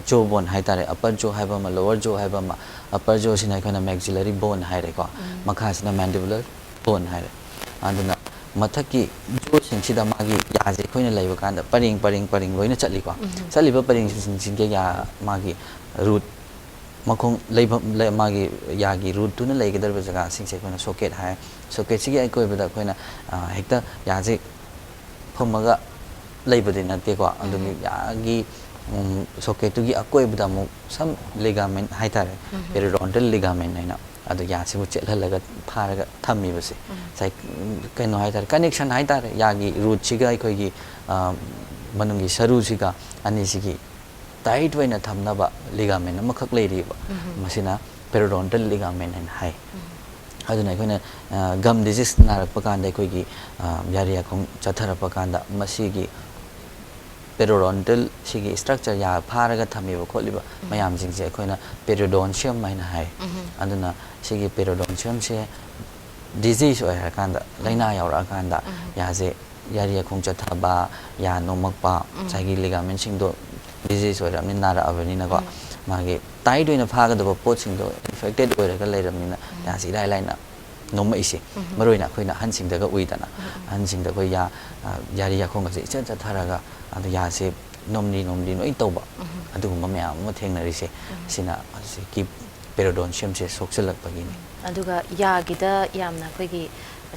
jaw bone ꯍꯥꯏꯇꯥꯔꯦ, upper jaw ꯍꯥꯏꯕ ꯑꯃ, lower jaw ꯍꯥꯏꯕ ꯑꯃ꯫ Upper jawꯁꯤꯅ ꯑꯩꯈꯣꯏꯅ maxillary bone ꯍꯥꯏꯔꯦꯀꯣ, ꯃꯈꯥꯁꯤꯅ mandibular bone ꯍꯥꯏꯔꯦ꯫ ꯑꯗꯨꯅ ꯃꯊꯛꯀꯤ jawꯁꯤꯡꯁꯤꯗ ꯃꯥꯒꯤ ꯌꯥꯁꯦ ꯑꯩꯈꯣꯏꯅ ꯂꯩꯕ ꯀꯥꯟꯗ ꯄꯔꯦꯡ ꯄꯔꯦꯡ ꯄꯔꯦꯡ ꯂꯣꯏꯅ ꯆꯠꯂꯤꯀꯣ꯫ ꯆꯠꯂꯤꯕ ꯄꯔꯦꯡꯁꯤꯡꯁꯤꯒ ꯌꯥ, ꯃꯥꯒꯤ root, ꯃꯈꯣꯡ ꯂꯩꯐꯝ ꯂꯩ-, ꯃꯥꯒꯤ ꯌꯥꯒꯤ rootꯇꯨꯅ ꯂꯩꯒꯗꯧꯔꯤꯕ ꯖꯒꯥꯁꯤꯡꯁꯦ ꯑꯩꯈꯣꯏꯅ socket ꯍꯥꯏ꯫ Socketꯁꯤꯒꯤ ꯑꯀꯣꯏꯕꯗ ꯑꯩꯈꯣꯏꯅ, ꯑ, ꯍꯦꯛꯇ ꯌꯥꯁꯦ ꯐꯝꯃꯒ ꯂꯩꯕꯗꯤ ꯅꯠꯇꯦꯀꯣ꯫ ꯑꯗꯨꯒꯤ ꯌꯥꯒꯤ, ꯎꯝ, socketꯇꯨꯒꯤ ꯑꯀꯣꯏꯕꯗ ꯑꯃꯨꯛ some ligament ꯍꯥꯏꯇꯥꯔꯦ, periodontal ligament ꯍꯥꯏꯅ, ꯑꯗꯨ ꯌꯥꯁꯤꯕꯨ ꯆꯦꯠꯍꯜꯂꯒ ꯐꯥꯔꯒ ꯊꯝꯃꯤꯕꯁꯦ꯫ ꯉꯁꯥꯏ, ꯎꯝ, ꯀꯩꯅꯣ ꯍꯥꯏꯇꯥꯔꯦ, connection ꯍꯥꯏꯇꯥꯔꯦ, ꯌꯥꯒꯤ rootꯁꯤꯒ ꯑꯩꯈꯣꯏꯒꯤ, ꯑ, ꯃꯅꯨꯡꯒꯤ ꯁꯔꯨꯁꯤꯒ ꯑꯅꯤꯁꯤꯒꯤ tight ꯑꯣꯏꯅ ꯊꯝꯅꯕ ligament ꯑꯃꯈꯛ ꯂꯩꯔꯤꯕ꯫ ꯃꯁꯤꯅ periodontal ligament ꯍꯥꯏꯅ ꯍꯥꯏ꯫ ꯑꯗꯨꯅ ꯑꯩꯈꯣꯏꯅ, ꯑ, gum disease ꯅꯥꯔꯛꯄ ꯀꯥꯟꯗ ꯑꯩꯈꯣꯏꯒꯤ, ꯑ, ꯌꯥꯔꯤ ꯌꯥꯈꯣꯡ ꯆꯠꯊꯔꯛꯄ ꯀꯥꯟꯗ ꯃꯁꯤꯒꯤ periodontal ꯁꯤꯒꯤ structure, ꯌꯥ ꯐꯥꯔꯒ ꯊꯝꯃꯤꯕ ꯈꯣꯠꯂꯤꯕ ꯃꯌꯥꯝꯁꯤꯡꯁꯦ ꯑꯩꯈꯣꯏꯅ periodontium ꯍꯥꯏꯅ ꯍꯥꯏ꯫ ꯑꯗꯨꯅ ꯁꯤꯒꯤ periodontiumꯁꯦ disease ꯑꯣꯏꯔꯀꯥꯟꯗ, ꯂꯥꯏꯅꯥ ꯌꯥꯎꯔꯛꯑꯀꯥꯟꯗ ꯌꯥꯁꯦ, ꯌꯥꯔꯤ ꯌꯥꯈꯣꯡ ꯆꯠꯊꯕ, ꯌꯥ ꯅꯣꯝꯃꯛꯄ, ꯉꯁꯥꯏꯒꯤ ligamentꯁꯤꯡꯗꯣ disease ꯑꯣꯏꯔꯕꯅꯤꯅ, ꯅꯥꯔꯛꯑꯕꯅꯤꯅꯀꯣ, ꯃꯥꯒꯤ tight ꯑꯣꯏꯅ ꯐꯥꯒꯗꯕ ꯄꯣꯠꯁꯤꯡꯗꯣ infected ꯑꯣꯏꯔꯒ ꯂꯩꯔꯕꯅꯤꯅ ꯌꯥꯁꯤ ꯏꯔꯥꯏ ꯂꯥꯏꯅ ꯅꯣꯝꯃꯛꯏꯁꯦ꯫ ꯃꯔꯨ ꯑꯣꯏꯅ ꯑꯩꯈꯣꯏꯅ ꯑꯍꯟꯁꯤꯡꯗꯒ ꯎꯏꯗꯅ, ꯑꯍꯟꯁꯤꯡꯗ ꯑꯩꯈꯣꯏ ꯌꯥ, ꯑ, ꯌꯥꯔꯤ ꯌꯥꯈꯣꯡꯒꯁꯦ ꯏꯆꯠ ꯆꯠꯊꯔꯒ, ꯑꯗ ꯌꯥꯁꯦ ꯅꯣꯝꯂꯤ ꯅꯣꯝꯂꯤ ꯂꯣꯏ ꯇꯧꯕ, ꯑꯗꯨꯒꯨꯝꯕ ꯃꯌꯥꯝ ꯑꯃ ꯊꯦꯡꯅꯔꯤꯁꯦ꯫ ꯁꯤꯅ ꯍꯧꯖꯤꯛꯀꯤ periodontiumꯁꯦ ꯁꯣꯛꯆꯤꯜꯂꯛꯄꯒꯤꯅꯤ꯫ ꯑꯗꯨꯒ ꯌꯥꯒꯤꯗ ꯌꯥꯝꯅ ꯑꯩꯈꯣꯏꯒꯤ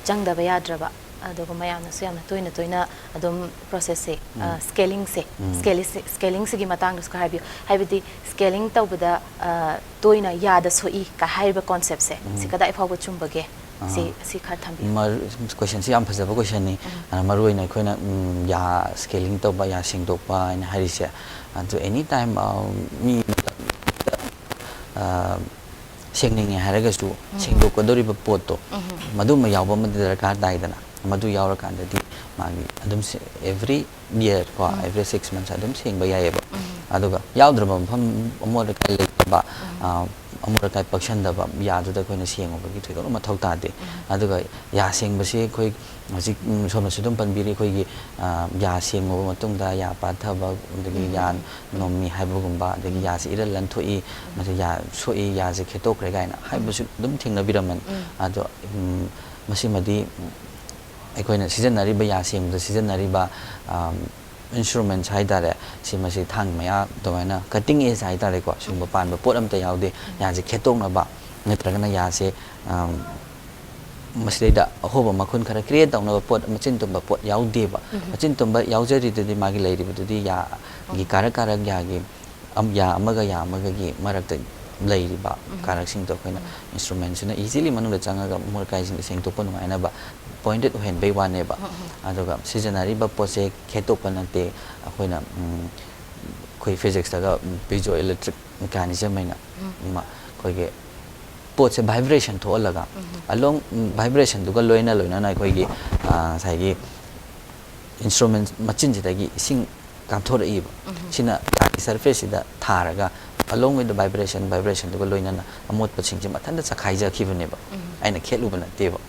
ꯆꯪꯗꯕ ꯌꯥꯗ꯭ꯔꯕ, ꯑꯗꯨꯒ ꯃꯌꯥꯝꯅꯁꯨ ꯌꯥꯝꯅ ꯇꯣꯏꯅ ꯇꯣꯏꯅ ꯑꯗꯨꯝ processꯁꯦ, ꯑ, scalingꯁꯦ, scalingꯁꯦ, scalingꯁꯤꯒꯤ ꯃꯇꯥꯡꯗꯁꯨ ꯈꯔ ꯍꯥꯏꯕꯤꯌꯨ꯫ ꯍꯥꯏꯕꯗꯤ scaling ꯇꯧꯕꯗ, ꯑ, ꯇꯣꯏꯅ ꯌꯥꯗ ꯁꯣꯛꯏ ꯀ ꯍꯥꯏꯔꯤꯕ conceptꯁꯦ, ꯁꯤ ꯀꯗꯥꯏ ꯐꯥꯎꯕ ꯆꯨꯝꯕꯒꯦ? ꯁꯤ, ꯁꯤ ꯈꯔ ꯊꯝꯕꯤꯌꯨ꯫ ꯃꯔ-, questionꯁꯤ ꯌꯥꯝ ꯐꯖꯕ questionꯅꯤ꯫ ꯑ, ꯃꯔꯨ ꯑꯣꯏꯅ ꯑꯩꯈꯣꯏꯅ, ꯎꯝ, ꯌꯥ scaling ꯇꯧꯕ, ꯌꯥ ꯁꯦꯡꯗꯣꯛꯄ ꯍꯥꯏꯅ ꯍꯥꯏꯔꯤꯁꯦ, ꯑꯗꯨ any time, ꯑ, ꯃꯤ ꯑꯃꯗ, ꯑ, ꯁꯦꯡꯅꯤꯡꯉꯦ ꯍꯥꯏꯔꯒꯁꯨ ꯁꯦꯡꯗꯣꯛꯀꯗꯧꯔꯤꯕ ꯄꯣꯠꯇꯣ, ꯃꯗꯨꯃ ꯌꯥꯎꯕ ꯑꯃꯗꯤ ꯗꯔꯀꯥꯔ ꯇꯥꯏꯗꯅ꯫ ꯃꯗꯨ ꯌꯥꯎꯔꯀꯥꯟꯗꯗꯤ ꯃꯥꯒꯤ ꯑꯗꯨꯝ ꯁꯦ-, every year ꯀꯣ, every six months ꯑꯗꯨꯝ ꯁꯦꯡꯕ ꯌꯥꯏꯑꯕ꯫ ꯑꯗꯨꯒ ꯌꯥꯎꯗ꯭ꯔꯕ ꯃꯐꯝ, ꯑꯃꯣꯠ ꯑꯀꯥꯏ ꯂꯩꯇꯕ, ꯑ, ꯑꯃꯣꯠ ꯑꯀꯥꯏ ꯄꯛꯁꯟꯗꯕ, ꯌꯥꯗꯨꯗ ꯑꯩꯈꯣꯏꯅ ꯁꯦꯡꯉꯨꯕꯒꯤ ꯊꯣꯏꯗꯣꯛꯅ ꯃꯊꯧ ꯇꯥꯗꯦ꯫ ꯑꯗꯨꯒ ꯌꯥ ꯁꯦꯡꯕꯁꯤ ꯑꯩꯈꯣꯏ ꯍꯧꯖꯤꯛ, ꯎꯝ, ꯁꯣꯝꯅꯁꯨ ꯑꯗꯨꯝ ꯄꯟꯕꯤꯔꯤ, ꯑꯩꯈꯣꯏꯒꯤ, ꯑ, ꯌꯥ ꯁꯦꯡꯉꯨꯕ ꯃꯇꯨꯡꯗ ꯌꯥ ꯄꯥꯊꯕ, ꯑꯗꯒꯤ ꯌꯥ ꯅꯣꯝꯃꯤ ꯍꯥꯏꯕꯒꯨꯝꯕ, ꯑꯗꯒꯤ ꯌꯥꯁꯤ ꯏꯔꯜ ꯂꯟꯊꯣꯛꯏ, ꯃꯁꯤ ꯌꯥ ꯁꯣꯛꯏ, ꯌꯥꯁꯦ ꯈꯦꯠꯇꯣꯛꯈ꯭ꯔꯦ ꯀꯥꯏꯅ ꯍꯥꯏꯕꯁꯨ ꯑꯗꯨꯝ ꯊꯦꯡꯅꯕꯤꯔꯝꯃꯅꯤ꯫ ꯑꯗꯣ, ꯎꯝ, ꯃꯁꯤꯃꯗꯤ ꯑꯩꯈꯣꯏꯅ ꯁꯤꯖꯤꯟꯅꯔꯤꯕ, ꯌꯥ ꯁꯦꯡꯕꯗ ꯁꯤꯖꯤꯟꯅꯔꯤꯕ, ꯑꯝ, instruments ꯍꯥꯏ ꯇꯥꯔꯦ, ꯁꯤ ꯃꯁꯤ ꯊꯥꯡ ꯃꯌꯥ ꯑꯗꯨꯃꯥꯏꯅ cutting edge ꯍꯥꯏ ꯇꯥꯔꯦꯀꯣ, ꯁꯤꯒꯨꯝꯕ ꯄꯥꯟꯕ ꯄꯣꯠ ꯑꯝꯇ ꯌꯥꯎꯗꯦ꯫ ꯌꯥꯁꯦ ꯈꯦꯠꯇꯣꯛꯅꯕ ꯅꯠꯇ꯭ꯔꯒꯅ ꯌꯥꯁꯦ, ꯑꯝ, ꯃꯁꯤꯗꯩꯗ ꯑꯍꯣꯕ ꯃꯈꯨꯟ ꯈꯔ create ꯇꯧꯅꯕ ꯄꯣꯠ, ꯃꯆꯤꯟ ꯇꯨꯝꯕ ꯄꯣꯠ ꯌꯥꯎꯗꯦꯕ꯫ ꯃꯆꯤꯟ ꯇꯨꯝꯕ ꯌꯥꯎꯖꯔꯤꯗꯨꯗꯤ ꯃꯥꯒꯤ ꯂꯩꯔꯤꯕꯗꯨꯗꯤ ꯌꯥꯒꯤ ꯀꯥꯔꯛ ꯀꯥꯔꯛ, ꯌꯥꯒꯤ ꯑꯝ-, ꯌꯥ ꯑꯃꯒ ꯌꯥ ꯑꯃꯒꯒꯤ ꯃꯔꯛꯇ ꯂꯩꯔꯤꯕ ꯀꯥꯔꯛꯁꯤꯡꯗꯣ ꯑꯩꯈꯣꯏꯅ instrumentꯁꯤꯅ easily ꯃꯅꯨꯡꯗ ꯆꯪꯉꯒ ꯑꯃꯣꯠ ꯑꯀꯥꯏꯁꯤꯡꯗꯣ ꯁꯦꯡꯗꯣꯛꯄ ꯅꯨꯡꯉꯥꯏꯅꯕ pointed ꯑꯣꯏꯍꯟꯕꯩ ꯋꯥꯅꯦꯕ꯫ ꯑꯗꯨꯒ ꯁꯤꯖꯤꯟꯅꯔꯤꯕ ꯄꯣꯠꯁꯦ ꯈꯦꯠꯇꯣꯛꯄ ꯅꯠꯇꯦ꯫ ꯑꯩꯈꯣꯏꯅ, ꯎꯝ, ꯑꯩꯈꯣꯏ physicsꯇꯒ, ꯎꯝ, piezoelectric mechanism ꯍꯥꯏꯅ, ꯎꯝ, ꯑꯩꯈꯣꯏꯒꯤ ꯄꯣꯠꯁꯦ vibration ꯊꯣꯛꯍꯜꯂꯒ, along, ꯎꯝ, vibrationꯗꯨꯒ ꯂꯣꯏꯅ ꯂꯣꯏꯅꯅ ꯑꯩꯈꯣꯏꯒꯤ, ꯑ, ꯉꯁꯥꯏꯒꯤ instrument ꯃꯆꯤꯟꯁꯤꯗꯒꯤ ꯏꯁꯤꯡ ꯀꯥꯞꯊꯣꯔꯛꯏꯕ꯫ ꯁꯤꯅ ꯌꯥꯒꯤ surfaceꯁꯤꯗ ꯊꯥꯔꯒ, along with the vibration, vibrationꯗꯨꯒ ꯂꯣꯏꯅꯅ ꯑꯃꯣꯠꯄꯁꯤꯡꯁꯦ ꯃꯊꯟꯇ ꯆꯈꯥꯏꯖꯈꯤꯕꯅꯦꯕ꯫ ꯑꯩꯅ ꯈꯦꯠꯂꯨꯕ ꯅꯠꯇꯦꯕ꯫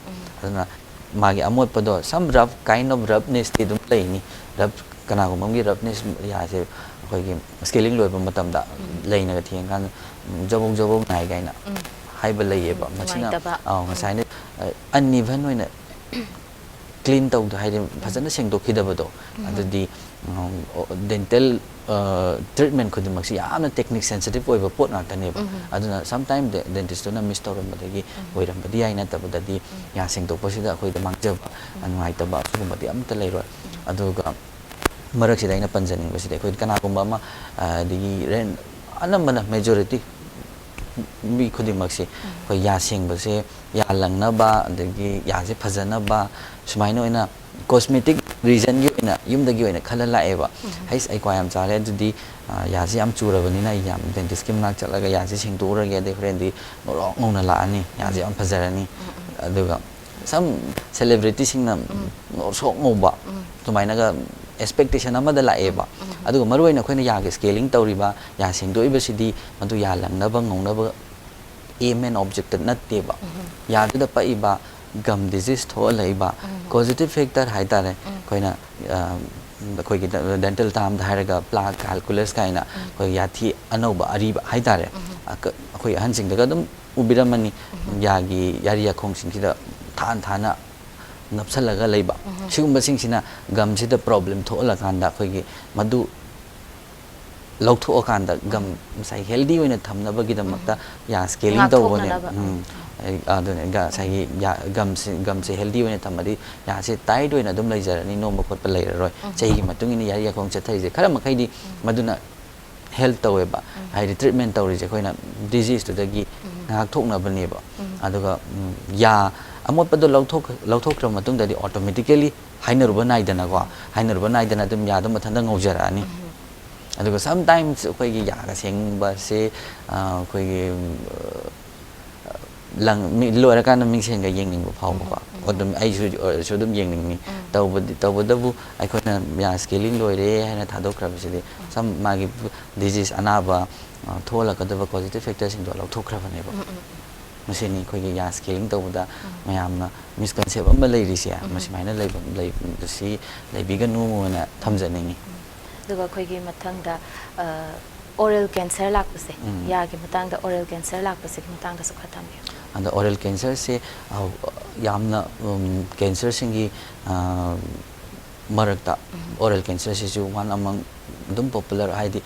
ꯑꯗꯨꯅ ꯃꯥꯒꯤ ꯑꯃꯣꯠꯄꯗꯣ, some rough kind of roughnessꯇꯤ ꯑꯗꯨꯝ ꯂꯩꯅꯤ꯫ Rough, ꯀꯅꯥꯒꯨꯝꯕ ꯑꯃꯒꯤ roughness ꯌꯥꯁꯦ ꯑꯩꯈꯣꯏꯒꯤ scaling ꯂꯣꯏꯕ ꯃꯇꯝꯗ ꯂꯩꯅꯒ ꯊꯦꯡꯉꯀꯥꯟꯗ, ꯎꯝ, ꯖꯕꯧ ꯖꯕꯧ ꯅꯥꯏ ꯀꯥꯏꯅ ꯍꯥꯏꯕ ꯂꯩꯌꯦꯕ꯫ ꯎꯝ, ꯃꯁꯤꯅ, ꯅꯨꯡꯉꯥꯏꯇꯕ꯫ ꯑꯥꯎ, ꯎꯝ꯫ ꯉꯁꯥꯏꯅ, ꯑ, uneven ꯑꯣꯏꯅ clean ꯇꯧꯗ, ꯍꯥꯏꯗꯤ ꯐꯖꯅ ꯁꯦꯡꯗꯣꯛꯈꯤꯗꯕꯗꯣ, ꯑꯗꯨꯗꯤ, ꯎꯝ, ꯑꯣ, dental, ꯑ, treatment ꯈꯨꯗꯤꯡꯃꯛꯁꯤ ꯌꯥꯝꯅ technique sensitive ꯑꯣꯏꯕ ꯄꯣꯠ ꯉꯥꯛꯇꯅꯦꯕ꯫ ꯑꯗꯨꯅ sometime de-, dentistꯇꯨꯅ miss ꯇꯧꯔꯝꯕꯗꯒꯤ ꯑꯣꯏꯔꯝꯕꯗꯤ ꯌꯥꯏ, ꯅꯠꯇꯕꯗꯗꯤ ꯌꯥ ꯁꯦꯡꯗꯣꯛꯄꯁꯤꯗ ꯑꯩꯈꯣꯏꯗ ꯃꯥꯡꯖꯕ, ꯅꯨꯡꯉꯥꯏꯇꯕ ꯑꯁꯤꯒꯨꯝꯕꯗꯤ ꯑꯝꯇ ꯂꯩꯔꯣꯏ꯫ ꯑꯗꯨꯒ ꯃꯔꯛꯁꯤꯗ ꯑꯩꯅ ꯄꯟꯖꯅꯤꯡꯕꯁꯤꯗꯤ, ꯑꯩꯈꯣꯏ ꯀꯅꯥꯒꯨꯝꯕ ꯑꯃ, ꯑ, ꯑꯗꯒꯤ ꯔꯦꯟ-, ꯑꯅꯝꯕꯅ majority ꯃꯤ ꯈꯨꯗꯤꯡꯃꯛꯁꯤ ꯑꯩꯈꯣꯏ ꯌꯥ ꯁꯦꯡꯕꯁꯦ, ꯌꯥ ꯂꯪꯅꯕ, ꯑꯗꯒꯤ ꯌꯥꯁꯦ ꯐꯖꯅꯕ, ꯁꯨꯃꯥꯏꯅ ꯑꯣꯏꯅ cosmetic reasonꯒꯤ ꯑꯣꯏꯅ ꯌꯨꯝꯗꯒꯤ ꯑꯣꯏꯅ ꯈꯜꯂ ꯂꯥꯛꯑꯦꯕ꯫ "ꯍꯩꯁ, ꯑꯩ ꯀ꯭ꯋꯥ ꯌꯥꯝ ꯆꯥꯔꯦ, ꯑꯗꯨꯗꯤ, ꯑ, ꯌꯥꯁꯦ ꯌꯥꯝ ꯆꯨꯔꯕꯅꯤꯅ ꯑꯩ ꯌꯥꯝ dentistꯀꯤ ꯃꯅꯥꯛ ꯆꯠꯂꯒ ꯌꯥꯁꯦ ꯁꯦꯡꯗꯣꯛꯎꯔꯒꯦ, ꯑꯗꯩ ꯍꯣꯔꯦꯟꯗꯤ ꯉꯧꯔꯣꯛ ꯉꯧꯅ ꯂꯥꯛꯑꯅꯤ, ꯌꯥꯁꯦ ꯌꯥꯝ ꯐꯖꯔꯅꯤ"꯫ ꯑꯗꯨꯒ some celebrityꯁꯤꯡꯅ ꯉꯧꯁꯣꯛ ꯉꯧꯕ, ꯁꯨꯃꯥꯏꯅꯒ expectation ꯑꯃꯗ ꯂꯥꯛꯑꯦꯕ꯫ ꯑꯗꯨꯒ ꯃꯔꯨꯑꯣꯏꯅ ꯑꯩꯈꯣꯏꯅ ꯌꯥꯒꯤ scaling ꯇꯧꯔꯤꯕ, ꯌꯥ ꯁꯦꯡꯗꯣꯛꯏꯕꯁꯤꯗꯤ ꯃꯗꯨ ꯌꯥ ꯂꯪꯅꯕ, ꯉꯧꯅꯕ aim and object ꯅꯠꯇꯦꯕ꯫ ꯌꯥꯗꯨꯗ ꯄꯛꯏꯕ, gum disease ꯊꯣꯛꯍꯜꯂꯛꯏꯕ causative factor ꯍꯥꯏꯇꯥꯔꯦ꯫ ꯑꯩꯈꯣꯏꯅ, ꯑ, ꯑꯩꯈꯣꯏꯒꯤ dental termꯗ ꯍꯥꯏꯔꯒ plaque, calculus ꯀꯥꯏꯅ ꯑꯩꯈꯣꯏ ꯌꯥꯊꯤ ꯑꯅꯧꯕ ꯑꯔꯤꯕ ꯍꯥꯏꯇꯥꯔꯦ꯫ ꯑꯩꯈꯣꯏ ꯑꯍꯟꯁꯤꯡꯗꯒ ꯑꯗꯨꯝ ꯎꯕꯤꯔꯝꯃꯅꯤ, ꯌꯥꯒꯤ ꯌꯥꯔꯤ ꯌꯥꯈꯣꯡꯁꯤꯡꯁꯤꯗ ꯊꯥꯅ ꯊꯥꯅ ꯅꯞꯁꯜꯂꯒ ꯂꯩꯕ꯫ ꯁꯤꯒꯨꯝꯕꯁꯤꯡꯁꯤꯅ gumꯁꯤꯗ problem ꯊꯣꯛꯍꯜꯂꯀꯥꯟꯗ ꯑꯩꯈꯣꯏꯒꯤ ꯃꯗꯨ ꯂꯧꯊꯣꯛꯑꯀꯥꯟꯗ gum ꯉꯁꯥꯏ healthy ꯑꯣꯏꯅ ꯊꯝꯅꯕꯒꯤꯗꯃꯛꯇ ꯌꯥ scaling ꯇꯧꯕꯅꯦ꯫ ꯉꯥꯛꯊꯣꯛꯅꯅꯕ꯫ ꯎꯝ꯫ ꯑꯗꯨꯅꯦ, ꯉꯁꯥꯏꯒꯤ ꯌꯥ, gumꯁꯦ, gumꯁꯦ healthy ꯑꯣꯏꯅ ꯊꯝꯃꯗꯤ ꯌꯥꯁꯦ tight ꯑꯣꯏꯅ ꯑꯗꯨꯝ ꯂꯩꯖꯔꯅꯤ, ꯅꯣꯝꯕ ꯈꯣꯠꯄ ꯂꯩꯔꯔꯣꯏ꯫ ꯆꯍꯤꯒꯤ ꯃꯇꯨꯡ ꯏꯟꯅ ꯌꯥꯔꯤ ꯌꯥꯈꯣꯡ ꯆꯠꯊꯔꯤꯁꯦ ꯈꯔ ꯃꯈꯩꯗꯤ ꯃꯗꯨꯅ help ꯇꯧꯋꯦꯕ꯫ ꯍꯥꯏꯗꯤ treatment ꯇꯧꯔꯤꯁꯦ ꯑꯩꯈꯣꯏꯅ diseaseꯇꯨꯗꯒꯤ ꯉꯥꯛꯊꯣꯛꯅꯕꯅꯦꯕ꯫ ꯑꯗꯨꯒ, ꯎꯝ, ꯌꯥ ꯑꯃꯣꯠꯄꯗꯣ ꯂꯧꯊꯣꯛ-, ꯂꯧꯊꯣꯛꯈ꯭ꯔ ꯃꯇꯨꯡꯗꯗꯤ automatically ꯍꯥꯏꯅꯔꯨꯕ ꯅꯥꯏꯗꯅꯀꯣ, ꯍꯥꯏꯅꯔꯨꯕ ꯅꯥꯏꯗꯅ ꯑꯗꯨꯝ ꯌꯥꯗꯣ ꯃꯊꯟꯇ ꯉꯧꯖꯔꯛꯑꯅꯤ꯫ ꯑꯗꯨꯒ sometimes ꯑꯩꯈꯣꯏꯒꯤ ꯌꯥꯒ ꯁꯦꯡꯕꯁꯦ, ꯑ, ꯑꯩꯈꯣꯏꯒꯤ, ꯑ, ꯂꯪ-, ꯃꯤ-, ꯂꯣꯏꯔꯀꯥꯟꯗ ꯃꯤꯡꯁꯦꯟꯒ ꯌꯦꯡꯅꯤꯡꯕ ꯐꯥꯎꯕꯀꯣ꯫ ꯑꯗꯨꯝ ꯑꯩꯁꯨ ꯑꯣꯏꯔꯁꯨ ꯑꯗꯨꯝ ꯌꯦꯡꯅꯤꯡꯉꯤ꯫ ꯇꯧꯕꯗꯤ, ꯇꯧꯕꯇꯕꯨ ꯑꯩꯈꯣꯏꯅ ꯌꯥ scaling ꯂꯣꯏꯔꯦ ꯍꯥꯏꯅ ꯊꯥꯗꯣꯛꯈ꯭ꯔꯕꯁꯤꯗꯤ ꯁꯝ, ꯃꯥꯒꯤ disease ꯑꯅꯥꯕ, ꯑ, ꯊꯣꯛꯍꯜꯂꯛꯀꯗꯕ causative factorꯁꯤꯡꯗꯣ ꯂꯧꯊꯣꯛꯈ꯭ꯔꯕꯅꯦꯕ꯫ ꯃꯁꯤꯅꯤ ꯑꯩꯈꯣꯏꯒꯤ ꯌꯥ scaling ꯇꯧꯕꯗ ꯃꯌꯥꯝꯅ misconcept ꯑꯃ ꯂꯩꯔꯤꯁꯦ, ꯃꯁꯨꯃꯥꯏꯅ ꯂꯩꯕ, ꯂꯩꯕꯁꯤ ꯂꯩꯕꯤꯒꯅꯨꯅ ꯊꯝꯖꯅꯤꯡꯉꯤ꯫ ꯑꯗꯨꯒ ꯑꯩꯈꯣꯏꯒꯤ ꯃꯊꯪꯗ, ꯑ, oral cancer ꯂꯥꯛꯄꯁꯦ, ꯎꯝ꯫ ꯌꯥꯒꯤ ꯃꯇꯥꯡꯗ oral cancer ꯂꯥꯛꯄꯁꯤꯒꯤ ꯃꯇꯥꯡꯗꯁꯨ ꯈꯔ ꯊꯝꯕꯤꯌꯨ꯫ ꯑꯗ oral cancerꯁꯦ, ꯑ, ꯌꯥꯝꯅ, ꯎꯝ, cancerꯁꯤꯡꯒꯤ, ꯑ, ꯃꯔꯛꯇ oral cancerꯁꯤꯁꯨ one among ꯑꯗꯨꯝ popular ꯍꯥꯏꯗꯤ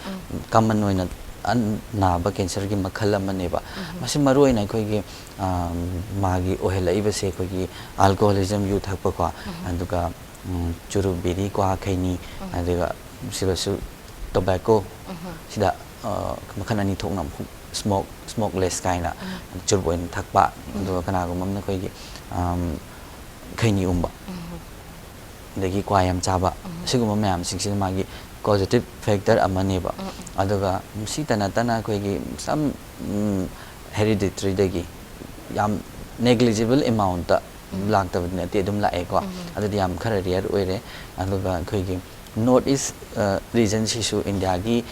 common ꯑꯣꯏꯅ ꯑꯟ-, ꯅꯥꯕ cancerꯒꯤ ꯃꯈꯜ ꯑꯃꯅꯦꯕ꯫ ꯃꯁꯤ ꯃꯔꯨꯑꯣꯏꯅ ꯑꯩꯈꯣꯏꯒꯤ, ꯑ, ꯃꯥꯒꯤ ꯑꯣꯏꯍꯜꯂꯛꯏꯕꯁꯦ ꯑꯩꯈꯣꯏꯒꯤ alcoholism, ꯌꯨ ꯊꯛꯄꯀꯣ, ꯑꯗꯨꯒ ꯎꯝ, ꯆꯨꯔꯨꯞ, ꯕꯤꯔꯤ, ꯀ꯭ꯋꯥ, ꯈꯩꯅꯤ, ꯑꯗꯨꯒ ꯁꯤꯗꯁꯨ tobacco, ꯁꯤꯗ, ꯑ, ꯃꯈꯜ ꯑꯅꯤ ꯊꯣꯛꯅ ꯑꯃꯨꯛ smoke, smokeless ꯀꯥꯏꯅ ꯆꯨꯔꯨꯞ ꯑꯣꯏꯅ ꯊꯛꯄ, ꯑꯗꯨꯒ ꯀꯅꯥꯒꯨꯝꯕ ꯑꯃꯅ ꯑꯩꯈꯣꯏꯒꯤ, ꯑꯝ, ꯈꯩꯅꯤ ꯎꯝꯕ, ꯑꯗꯒꯤ ꯀ꯭ꯋꯥ ꯌꯥꯝ ꯆꯥꯕ, ꯑꯁꯤꯒꯨꯝꯕ ꯃꯌꯥꯝꯁꯤꯡꯁꯤꯅ ꯃꯥꯒꯤ causative factor ꯑꯃꯅꯦꯕ꯫ ꯑꯗꯨꯒ ꯁꯤꯇ ꯅꯠꯇꯅ ꯑꯩꯈꯣꯏꯒꯤ some, ꯎꯝ, hereditaryꯗꯒꯤ ꯌꯥꯝ negligible amountꯇ ꯂꯥꯛꯇꯕꯗꯤ ꯅꯠꯇꯦ, ꯑꯗꯨꯝ ꯂꯥꯛꯑꯦꯀꯣ꯫ ꯑꯗꯨꯗꯤ ꯌꯥꯝ ꯈꯔ rare ꯑꯣꯏꯔꯦ꯫ ꯑꯗꯨꯒ ꯑꯩꯈꯣꯏꯒꯤ, North East regionꯁꯤꯁꯨ ꯏꯟꯗꯤꯌꯥꯒꯤ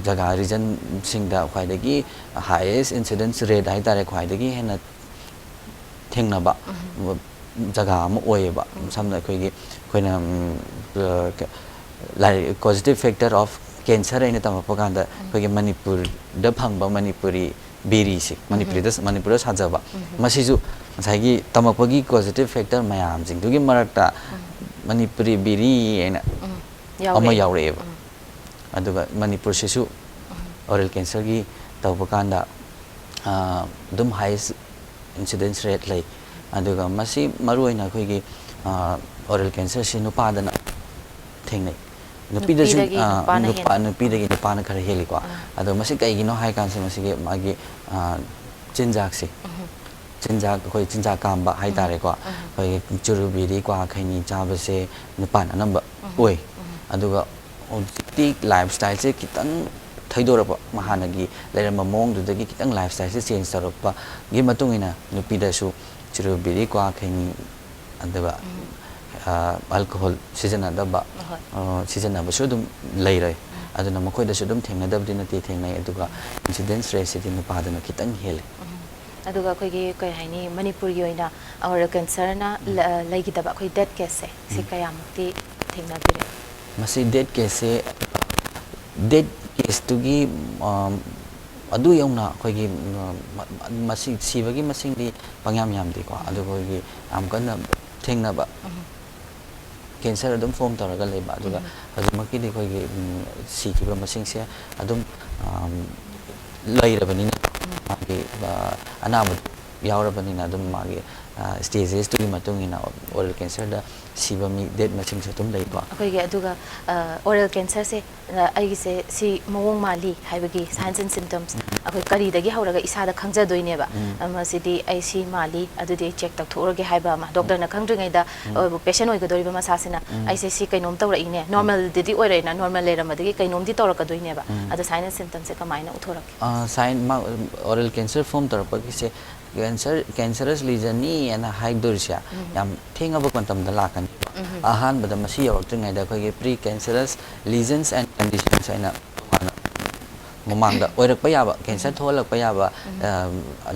ꯖꯒꯥ regionꯁꯤꯡꯗ ꯈ꯭ꯋꯥꯏꯗꯒꯤ highest incidence rate ꯍꯥꯏ ꯇꯥꯔꯦ, ꯈ꯭ꯋꯥꯏꯗꯒꯤ ꯍꯦꯟꯅ ꯊꯦꯡꯅꯕ ꯖꯒꯥ ꯑꯃ ꯑꯣꯏꯌꯦꯕ꯫ ꯁꯝꯅ ꯑꯩꯈꯣꯏꯒꯤ, ꯑꯩꯈꯣꯏꯅ ꯂꯥꯏꯔꯤꯛ causative factor of cancer ꯑꯩꯅ ꯇꯝꯃꯛꯄ ꯀꯥꯟꯗ ꯑꯩꯈꯣꯏꯒꯤ ꯃꯅꯤꯄꯨꯔꯗ ꯐꯪꯕ ꯃꯅꯤꯄꯨꯔꯤ ꯕꯤꯔꯤꯁꯦ, ꯃꯅꯤꯄꯨꯔꯤꯗ, ꯃꯅꯤꯄꯨꯔꯗ ꯁꯥꯖꯕ, ꯃꯁꯤꯁꯨ ꯉꯁꯥꯏꯒꯤ ꯇꯝꯃꯛꯄꯒꯤ causative factor ꯃꯌꯥꯝꯁꯤꯡꯗꯨꯒꯤ ꯃꯔꯛꯇ ꯃꯅꯤꯄꯨꯔꯤ ꯕꯤꯔꯤ ꯍꯥꯏꯅ ꯑꯃ ꯌꯥꯎꯔꯛꯑꯦꯕ꯫ ꯑꯗꯨꯒ ꯃꯅꯤꯄꯨꯔꯁꯤꯁꯨ oral cancerꯒꯤ ꯇꯧꯕ ꯀꯥꯟꯗ ꯑꯗꯨꯝ highest incidence rate ꯂꯩ꯫ ꯑꯗꯨꯒ ꯃꯁꯤ ꯃꯔꯨꯑꯣꯏꯅ ꯑꯩꯈꯣꯏꯒꯤ oral cancerꯁꯤ ꯅꯨꯄꯥꯗꯅ ꯊꯦꯡꯅꯩ꯫ ꯅꯨꯄꯤꯗꯁꯨ, ꯅꯨꯄꯤꯗꯒꯤ ꯑ, ꯅꯨꯄꯥꯅ ꯅꯨꯄꯥ-, ꯍꯦꯟꯅ꯫ ꯅꯨꯄꯤꯗꯒꯤ ꯅꯨꯄꯥꯅ ꯈꯔ ꯍꯦꯜꯂꯤꯀꯣ꯫ ꯑꯥ꯫ ꯑꯗꯣ ꯃꯁꯤ ꯀꯩꯒꯤꯅꯣ ꯍꯥꯏ ꯀꯥꯟꯁꯤ, ꯃꯁꯤꯒꯤ ꯃꯥꯒꯤ, ꯑ, ꯆꯤꯟꯖꯥꯛꯁꯦ꯫ ꯎꯝ꯫ ꯆꯤꯟꯖꯥꯛ, ꯑꯩꯈꯣꯏ ꯆꯤꯟꯖꯥꯛ ꯀꯥꯝꯕ ꯍꯥꯏ ꯎꯝ꯫ ꯇꯥꯔꯦꯀꯣ꯫ ꯎꯝ꯫ ꯑꯩꯈꯣꯏꯒꯤ ꯆꯨꯔꯨ, ꯕꯤꯔꯤ, ꯀ꯭ꯋꯥ, ꯈꯩꯅꯤ ꯆꯥꯕꯁꯦ ꯅꯨꯄꯥꯅ ꯑꯅꯝꯕ ꯎꯝ꯫ ꯑꯣꯏ꯫ ꯎꯝ꯫ ꯑꯗꯨꯒ ꯍꯧꯖꯤꯛꯇꯤ lifestyleꯁꯦ ꯈꯤꯇꯪ ꯊꯩꯗꯣꯔꯛꯄ, ꯍꯥꯟꯅꯒꯤ ꯂꯩꯔꯝꯕ ꯃꯑꯣꯡꯗꯨꯗꯒꯤ ꯈꯤꯇꯪ lifestyleꯁꯦ change ꯇꯧꯔꯛꯄꯒꯤ ꯃꯇꯨꯡ ꯏꯟꯅ ꯅꯨꯄꯤꯗꯁꯨ ꯆꯨꯔꯨ, ꯕꯤꯔꯤ, ꯀ꯭ꯋꯥ, ꯈꯩꯅꯤ, ꯑꯗꯨꯒ, ꯎꯝ꯫ ꯑ, alcohol ꯁꯤꯖꯤꯟꯅꯗꯕ, ꯍꯣꯏ꯫ ꯑ, ꯁꯤꯖꯤꯟꯅꯕꯁꯨ ꯑꯗꯨꯝ ꯂꯩꯔꯦ꯫ ꯎꯝ꯫ ꯑꯗꯨꯅ ꯃꯈꯣꯏꯗꯁꯨ ꯑꯗꯨꯝ ꯊꯦꯡꯅꯗꯕꯗꯤ ꯅꯠꯇꯦ, ꯊꯦꯡꯅꯩ꯫ ꯑꯗꯨꯒ incidence rateꯁꯤꯗꯤ ꯅꯨꯄꯥꯗꯅ ꯈꯤꯇꯪ ꯍꯦꯜꯂꯦ꯫ ꯎꯝ꯫ ꯑꯗꯨꯒ ꯑꯩꯈꯣꯏꯒꯤ, ꯀꯩ ꯍꯥꯏꯅꯤ, ꯃꯅꯤꯄꯨꯔꯒꯤ ꯑꯣꯏꯅ oral cancerꯅ ꯎꯝ꯫ ꯂ-, ꯂꯩꯈꯤꯗꯕ ꯑꯩꯈꯣꯏ death caseꯁꯦ ꯁꯤ ꯎꯝ꯫ ꯀꯌꯥꯃꯨꯛꯇꯤ ꯊꯦꯡꯅꯕꯤꯔꯦ? ꯃꯁꯤ death caseꯁꯦ, death caseꯇꯨꯒꯤ, ꯑ, ꯑꯗꯨ ꯌꯧꯅ ꯑꯩꯈꯣꯏꯒꯤ, ꯎꯝ, ꯃ-, ꯃ-, ꯃꯁꯤ ꯁꯤꯕꯒꯤ ꯃꯁꯤꯡꯗꯤ ꯄꯪꯌꯥꯝ ꯌꯥꯝꯗꯦꯀꯣ꯫ ꯎꯝ꯫ ꯑꯗꯨꯒ ꯑꯩꯈꯣꯏꯒꯤ ꯌꯥꯝ ꯀꯟꯅ ꯊꯦꯡꯅꯕ ꯎꯝ꯫ Cancer ꯑꯗꯨꯝ form ꯇꯧꯔꯒ ꯂꯩꯕ, ꯑꯗꯨꯒ ꯎꯝ꯫ ꯍꯧꯖꯤꯛꯃꯛꯀꯤꯗꯤ ꯑꯩꯈꯣꯏꯒꯤ, ꯎꯝ, ꯁꯤꯈꯤꯕ ꯃꯁꯤꯡꯁꯦ ꯑꯗꯨꯝ, ꯑꯝ, ꯂꯩꯔꯕꯅꯤꯅ, ꯎꯝ꯫ ꯃꯥꯒꯤ, ꯑ, ꯑꯅꯥꯕ ꯌꯥꯎꯔꯕꯅꯤꯅ ꯑꯗꯨꯝ ꯃꯥꯒꯤ, ꯑ, stagesꯇꯨꯒꯤ ꯃꯇꯨꯡ ꯏꯟꯅ oral cancerꯗ ꯁꯤꯕ ꯃꯤ, death ꯃꯁꯤꯡꯁꯨ ꯑꯗꯨꯝ ꯂꯩꯀꯣ꯫ ꯑꯩꯈꯣꯏꯒꯤ ꯑꯗꯨꯒ, ꯑ, oral cancerꯁꯦ ꯑ, ꯑꯩꯒꯤꯁꯦ ꯁꯤ ꯃꯑꯣꯡ ꯃꯥꯜꯂꯤ ꯍꯥꯏꯕꯒꯤ signs and symptoms ꯎꯝ꯫ ꯑꯩꯈꯣꯏ ꯀꯔꯤꯗꯒꯤ ꯍꯧꯔꯒ ꯏꯁꯥꯗ ꯈꯪꯖꯗꯣꯏꯅꯦꯕ? ꯎꯝ꯫ ꯑ, ꯃꯁꯤꯗꯤ ꯑꯩ ꯁꯤ ꯃꯥꯜꯂꯤ, ꯑꯗꯨꯗꯤ ꯑꯩ check ꯇꯧꯊꯣꯛꯎꯔꯒꯦ ꯍꯥꯏꯕ ꯑꯃ, ꯎꯝ꯫ Doctorꯅ ꯈꯪꯗ꯭ꯔꯤꯉꯩꯗ, ꯎꯝ꯫ ꯑ, patient ꯑꯣꯏꯒꯗꯧꯔꯤꯕ ꯃꯁꯥꯁꯤꯅ, ꯎꯝ꯫ "ꯑꯩꯁꯦ ꯁꯤ ꯀꯩꯅꯣꯝ ꯇꯧꯔꯛꯏꯅꯦ, ꯎꯝ꯫ Normalꯗꯗꯤ ꯑꯣꯏꯔꯛꯏꯅ, normal ꯂꯩꯔꯝꯕꯗꯒꯤ ꯀꯩꯅꯣꯝꯗꯤ ꯇꯧꯔꯛꯀꯗꯣꯏꯅꯦꯕ"꯫ ꯎꯝ꯫ ꯑꯗꯣ sign and symptomsꯁꯦ ꯀꯃꯥꯏꯅ ꯎꯠꯊꯣꯔꯛꯀꯦ? ꯑ, sign ꯃꯥ, oral cancer form ꯇꯧꯔꯛꯄꯒꯤꯁꯦ ꯀꯦꯟꯁꯔ ꯀꯦꯟꯁꯔꯁ ꯂꯤꯖꯟꯅꯤ ꯍꯥꯏꯅ ꯍꯥꯏꯗꯣꯔꯤꯁꯦ ꯌꯥꯝ ꯊꯦꯡꯉꯕ ꯃꯇꯝꯗ ꯂꯥꯛꯀꯅꯤ꯫ ꯑꯍꯥꯟꯕꯗ ꯃꯁꯤ ꯌꯧꯔꯛꯇ꯭ꯔꯤꯉꯩꯗ ꯑꯩꯈꯣꯏꯒꯤ pre cancerous lesions and conditions ꯍꯥꯏꯅ ꯇꯣꯉꯥꯟꯅ ꯃꯃꯥꯡꯗ ꯑꯣꯏꯔꯛꯄ ꯌꯥꯕ, ꯀꯦꯟꯁꯔ ꯊꯣꯛꯍꯜꯂꯛꯄ ꯌꯥꯕ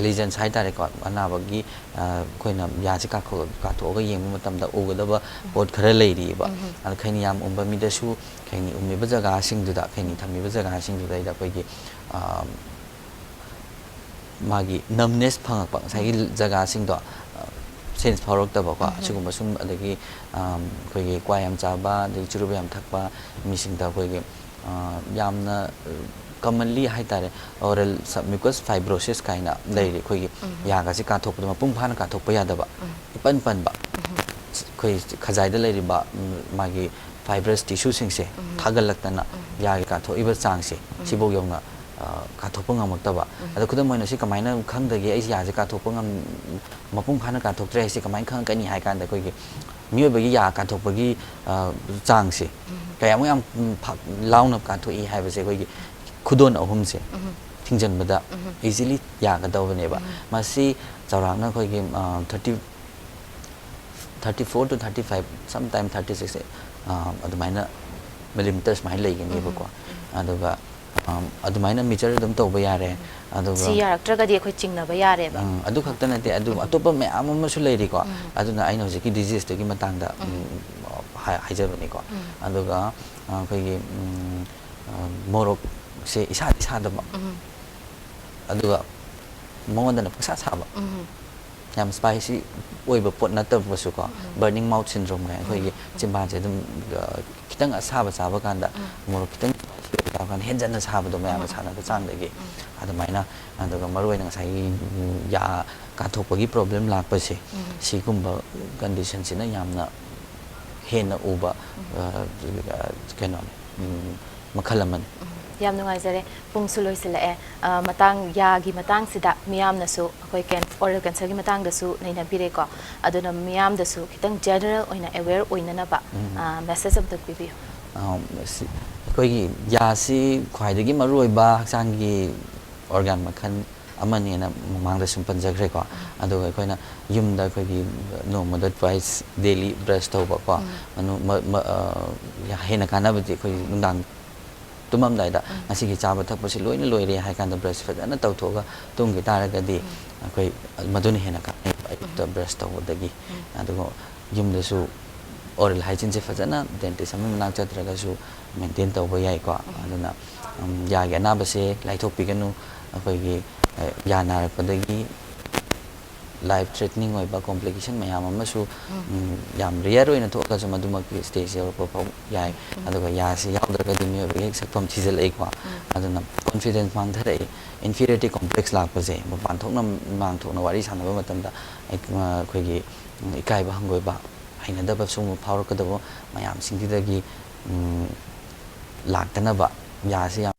ꯂꯤꯖꯟꯁ ꯍꯥꯏ ꯇꯥꯔꯦꯀꯣ, ꯑꯅꯥꯕꯒꯤ ꯑꯩꯈꯣꯏꯅ ꯌꯥꯁꯦ ꯀꯥꯊꯣꯛꯑꯒ ꯌꯦꯡꯕ ꯃꯇꯝꯗ ꯎꯒꯗꯕ ꯄꯣꯠ ꯈꯔ ꯂꯩꯔꯤꯑꯕ꯫ ꯑꯗ ꯈꯩꯅꯤ ꯌꯥꯝ ꯎꯝꯕ ꯃꯤꯗꯁꯨ ꯈꯩꯅꯤ ꯎꯝꯃꯤꯕ ꯖꯒꯥꯁꯤꯡꯗꯨꯗ, ꯈꯩꯅꯤ ꯊꯝꯃꯤꯕ ꯖꯒꯥꯁꯤꯡꯗꯨꯗꯩꯗ ꯑꯩꯈꯣꯏꯒꯤ ꯃꯥꯒꯤ ꯅꯝꯅꯦꯁ ꯐꯪꯉꯛꯄ, ꯉꯁꯥꯏꯒꯤ ꯖꯒꯥꯁꯤꯡꯗꯣ ꯁꯦꯟꯁ ꯐꯥꯎꯔꯛꯇꯕꯀꯣ, ꯑꯁꯤꯒꯨꯝꯕ ꯁꯨꯝ, ꯑꯗꯒꯤ ꯑꯩꯈꯣꯏꯒꯤ ꯀ꯭ꯋꯥ ꯌꯥꯝ ꯆꯥꯕ, ꯑꯗꯒꯤ ꯆꯨꯔꯨꯞ ꯌꯥꯝ ꯊꯛꯄ ꯃꯤꯁꯤꯡꯗ ꯑꯩꯈꯣꯏꯒꯤ ꯌꯥꯝꯅ ꯀꯃꯟꯂꯤ ꯍꯥꯏ ꯇꯥꯔꯦ, oral submucous fibrosis ꯀꯥꯏꯅ ꯂꯩꯔꯤ꯫ ꯑꯩꯈꯣꯏꯒꯤ ꯌꯥꯒꯁꯤ ꯀꯥꯊꯣꯛꯄꯗ ꯃꯄꯨꯡ ꯐꯥꯅ ꯀꯥꯊꯣꯛꯄ ꯌꯥꯗꯕ, ꯏꯄꯟ ꯄꯟꯕ, ꯑꯩꯈꯣꯏ ꯈꯖꯥꯏꯗ ꯂꯩꯔꯤꯕ ꯃꯥꯒꯤ ꯐꯥꯏꯕ꯭ꯔꯁ ꯇꯤꯁꯨꯁꯤꯡꯁꯦ ꯊꯥꯒꯠꯂꯛꯇꯅ ꯌꯥꯒꯤ ꯀꯥꯊꯣꯛꯏꯕ ꯆꯥꯡꯁꯦ ꯁꯤꯐꯧ ꯌꯧꯅ ꯀꯥꯊꯣꯛꯄ ꯉꯝꯃꯛꯇꯕ꯫ ꯑꯗꯣ ꯈꯨꯗꯝ ꯑꯣꯏꯅ ꯁꯤ ꯀꯃꯥꯏꯅ ꯈꯪꯗꯒꯦ, ꯑꯩꯁꯦ ꯌꯥꯁꯦ ꯀꯥꯊꯣꯛꯄ ꯉꯝ ꯃꯄꯨꯡ ꯐꯥꯅ ꯀꯥꯊꯣꯛꯇ꯭ꯔꯦ ꯍꯥꯏꯁꯦ ꯀꯃꯥꯏꯅ ꯈꯪꯉꯛꯀꯅꯤ ꯍꯥꯏ ꯀꯥꯟꯗ, ꯑꯩꯈꯣꯏꯒꯤ ꯃꯤꯑꯣꯏꯕꯒꯤ ꯌꯥ ꯀꯥꯊꯣꯛꯄꯒꯤ ꯆꯥꯡꯁꯦ ꯀꯌꯥꯃꯨꯛ ꯌꯥꯝ ꯐ- ꯂꯥꯎꯅ ꯀꯥꯊꯣꯛꯏ ꯍꯥꯏꯕꯁꯦ ꯑꯩꯈꯣꯏꯒꯤ ꯈꯨꯗꯣꯟ ꯑꯍꯨꯝꯁꯦ ꯊꯤꯡꯖꯤꯟꯕꯗ ꯏꯖꯤꯂꯤ ꯌꯥꯒꯗꯧꯕꯅꯦꯕ꯫ ꯃꯁꯤ ꯆꯥꯎꯔꯥꯛꯅ ꯑꯩꯈꯣꯏꯒꯤ thirty thirty four two thirty five, some time thirty six ꯑꯗꯨꯃꯥꯏꯅ ꯃꯤꯂꯤꯃꯤꯇꯔ ꯁꯨꯃꯥꯏꯅ ꯂꯩꯒꯅꯦꯕꯀꯣ꯫ ꯑꯗꯨꯒ ꯑꯗꯨꯃꯥꯏꯅ ꯃꯤꯖꯔ ꯑꯗꯨꯝ ꯇꯧꯕ ꯌꯥꯔꯦ꯫ ꯑꯗꯨꯒ ꯁꯤ ꯌꯥꯔꯛꯇ꯭ꯔꯒꯗꯤ ꯑꯩꯈꯣꯏ ꯆꯤꯡꯅꯕ ꯌꯥꯔꯦꯕ꯫ ꯎꯝ, ꯑꯗꯨ ꯈꯛꯇ ꯅꯠꯇꯦ, ꯑꯗꯨ ꯑꯇꯣꯞꯄ ꯃꯌꯥꯝ ꯑꯃꯁꯨ ꯂꯩꯔꯤꯀꯣ꯫ ꯑꯗꯨꯅ ꯑꯩꯅ ꯍꯧꯖꯤꯛꯀꯤ ꯗꯤꯖꯤꯁꯇꯨꯒꯤ ꯃꯇꯥꯡꯗ ꯎꯝ, ꯍꯥꯏ- ꯍꯥꯏꯖꯕꯅꯤꯀꯣ꯫ ꯑꯗꯨꯒ ꯑꯩꯈꯣꯏꯒꯤ ꯎꯝ, ꯃꯣꯔꯣꯛꯁꯦ ꯏꯁꯥꯗꯤ ꯁꯥꯗꯕ, ꯑꯗꯨꯒ ꯃꯉꯣꯟꯗꯅ ꯄꯪꯁꯥ ꯁꯥꯕ, ꯌꯥꯝ ꯁ꯭ꯄꯥꯏꯁꯤ ꯑꯣꯏꯕ ꯄꯣꯠ ꯅꯠꯇꯕꯁꯨꯀꯣ, ꯕꯔꯅꯤꯡ ꯃꯥꯎꯠ ꯁꯤꯟꯗ꯭ꯔꯣꯝ ꯀꯥꯏꯅ ꯑꯩꯈꯣꯏꯒꯤ ꯆꯤꯝꯕꯥꯟꯁꯦ ꯑꯗꯨꯝ ꯑ, ꯈꯤꯇꯪ ꯑꯁꯥꯕ ꯆꯥꯕ ꯀꯥꯟꯗ, ꯃꯣꯔꯣꯛ ꯈꯤꯇꯪ ꯁ꯭ꯄꯥꯏꯁꯤ ꯑꯣꯏꯕ ꯆꯥꯕ ꯀꯥꯟꯗ ꯍꯦꯟꯖꯟꯅ ꯁꯥꯕꯗꯣ ꯃꯌꯥꯝꯅ ꯁꯥꯟꯅꯕ ꯆꯥꯡꯗꯒꯤ, ꯑꯗꯨꯃꯥꯏꯅ꯫ ꯑꯗꯨꯒ ꯃꯔꯨꯑꯣꯏꯅ ꯉꯁꯥꯏꯒꯤ ꯎꯝ, ꯌꯥ ꯀꯥꯊꯣꯛꯄꯒꯤ ꯄ꯭ꯔꯣꯕ꯭ꯂꯦꯝ ꯂꯥꯛꯄꯁꯦ, ꯁꯤꯒꯨꯝꯕ ꯀꯟꯗꯤꯁꯟꯁꯤꯅ ꯌꯥꯝꯅ ꯍꯦꯟꯅ ꯎꯕ ꯑ, ꯀꯩꯅꯣꯅꯤ, ꯎꯝ, ꯃꯈꯜ ꯑꯃꯅꯤ꯫ ꯌꯥꯝ ꯅꯨꯡꯉꯥꯏꯖꯔꯦ꯫ ꯄꯨꯡꯁꯨ ꯂꯣꯏꯁꯤꯜꯂꯛꯑꯦ꯫ ꯑ, ꯃꯇꯥꯡ, ꯌꯥꯒꯤ ꯃꯇꯥꯡꯁꯤꯗ ꯃꯤꯌꯥꯝꯅꯁꯨ ꯑꯩꯈꯣꯏ ꯀꯦꯟ- oral cancerꯒꯤ ꯃꯇꯥꯡꯗꯁꯨ ꯅꯩꯅꯕꯤꯔꯦꯀꯣ꯫ ꯑꯗꯨꯅ ꯃꯤꯌꯥꯝꯗꯁꯨ ꯈꯤꯇꯪ general ꯑꯣꯏꯅ aware ꯑꯣꯏꯅꯅꯕ, ꯑ, message ꯑꯝꯇ ꯄꯤꯕꯤꯌꯨ꯫ ꯑ, ꯁꯤ, ꯑꯩꯈꯣꯏꯒꯤ ꯌꯥꯁꯤ ꯈ꯭ꯋꯥꯏꯗꯒꯤ ꯃꯔꯨꯑꯣꯏꯕ ꯍꯛꯆꯥꯡꯒꯤ organ ꯃꯈꯜ ꯑꯃꯅꯦꯅ ꯃꯃꯥꯡꯗ ꯁꯨꯝ ꯄꯟꯖꯈ꯭ꯔꯦꯀꯣ꯫ ꯑꯗꯨꯒ ꯑꯩꯈꯣꯏꯅ ꯌꯨꯝꯗ ꯑꯩꯈꯣꯏꯒꯤ ꯅꯣꯡꯃꯗ twice daily brush ꯇꯧꯕꯀꯣ꯫ ꯃꯅꯨ-, ꯃ-, ꯃ-, ꯑ, ꯌꯥ-, ꯍꯦꯟꯅ ꯀꯥꯟꯅꯕꯗꯤ ꯑꯩꯈꯣꯏ ꯅꯨꯡꯗꯥꯡ ꯇꯨꯝꯃꯝꯗꯥꯏꯗ ꯉꯁꯤꯒꯤ ꯆꯥꯕ ꯊꯛꯄꯁꯤ ꯂꯣꯏꯅ ꯂꯣꯏꯔꯦ ꯍꯥꯏ ꯀꯥꯟꯗ brush ꯐꯖꯅ ꯇꯧꯊꯣꯛꯑꯒ ꯇꯨꯝꯈꯤ ꯇꯥꯔꯒꯗꯤ ꯑꯩꯈꯣꯏ ꯃꯗꯨꯅ ꯍꯦꯟꯅ ꯀꯥꯟꯅꯩ ꯑꯌꯨꯛꯇ brush ꯇꯧꯕꯗꯒꯤ꯫ ꯑꯗꯨꯒ ꯌꯨꯝꯗꯁꯨ oral hygieneꯁꯦ ꯐꯖꯅ dentist ꯑꯃꯒꯤ ꯃꯅꯥꯛ ꯆꯠꯇ꯭ꯔꯒꯁꯨ maintain ꯇꯧꯕ ꯌꯥꯏꯀꯣ꯫ ꯑꯗꯨꯅ, ꯎꯝ, ꯌꯥꯒꯤ ꯑꯅꯥꯕꯁꯦ ꯂꯥꯏꯊꯣꯛꯄꯤꯒꯅꯨ꯫ ꯑꯩꯈꯣꯏꯒꯤ, ꯑ, ꯌꯥ ꯅꯥꯔꯛꯄꯗꯒꯤ life threatening ꯑꯣꯏꯕ complication ꯃꯌꯥꯝ ꯑꯃꯁꯨ, ꯎꯝ, ꯌꯥꯝ rare ꯑꯣꯏꯅ ꯊꯣꯛꯑꯒꯁꯨ ꯃꯗꯨꯃꯛꯀꯤ stage ꯌꯧꯔꯛꯄ ꯐꯥꯎ ꯌꯥꯏ꯫ ꯑꯗꯨꯒ ꯌꯥꯁꯤ ꯌꯥꯎꯗ꯭ꯔꯒꯗꯤ ꯃꯤꯑꯣꯏꯕꯒꯤ ꯍꯦꯛ ꯁꯛꯐꯝ ꯊꯤꯖꯤꯜꯂꯛꯏꯀꯣ꯫ ꯑꯗꯨꯅ confidence ꯃꯥꯡꯊꯔꯛꯏ꯫ Inferiority complex ꯂꯥꯛꯄꯁꯦ, ꯃꯄꯥꯟ ꯊꯣꯛꯅ, ꯃꯥꯡ ꯊꯣꯛꯅ ꯋꯥꯔꯤ ꯁꯥꯟꯅꯕ ꯃꯇꯝꯗ ꯑꯩ-, ꯑꯩꯈꯣꯏꯒꯤ, ꯎꯝ, ꯏꯀꯥꯏꯕ ꯍꯪꯒꯣꯏꯕ, ꯍꯩꯅꯗꯕ ꯁꯤꯒꯨꯝꯕ ꯐꯥꯎꯔꯛꯀꯗꯕ ꯃꯌꯥꯝꯁꯤꯡꯁꯤꯗꯒꯤ, ꯎꯝ, ꯂꯥꯛꯇꯅꯕ ꯌꯥꯁꯤ ꯌꯥꯝ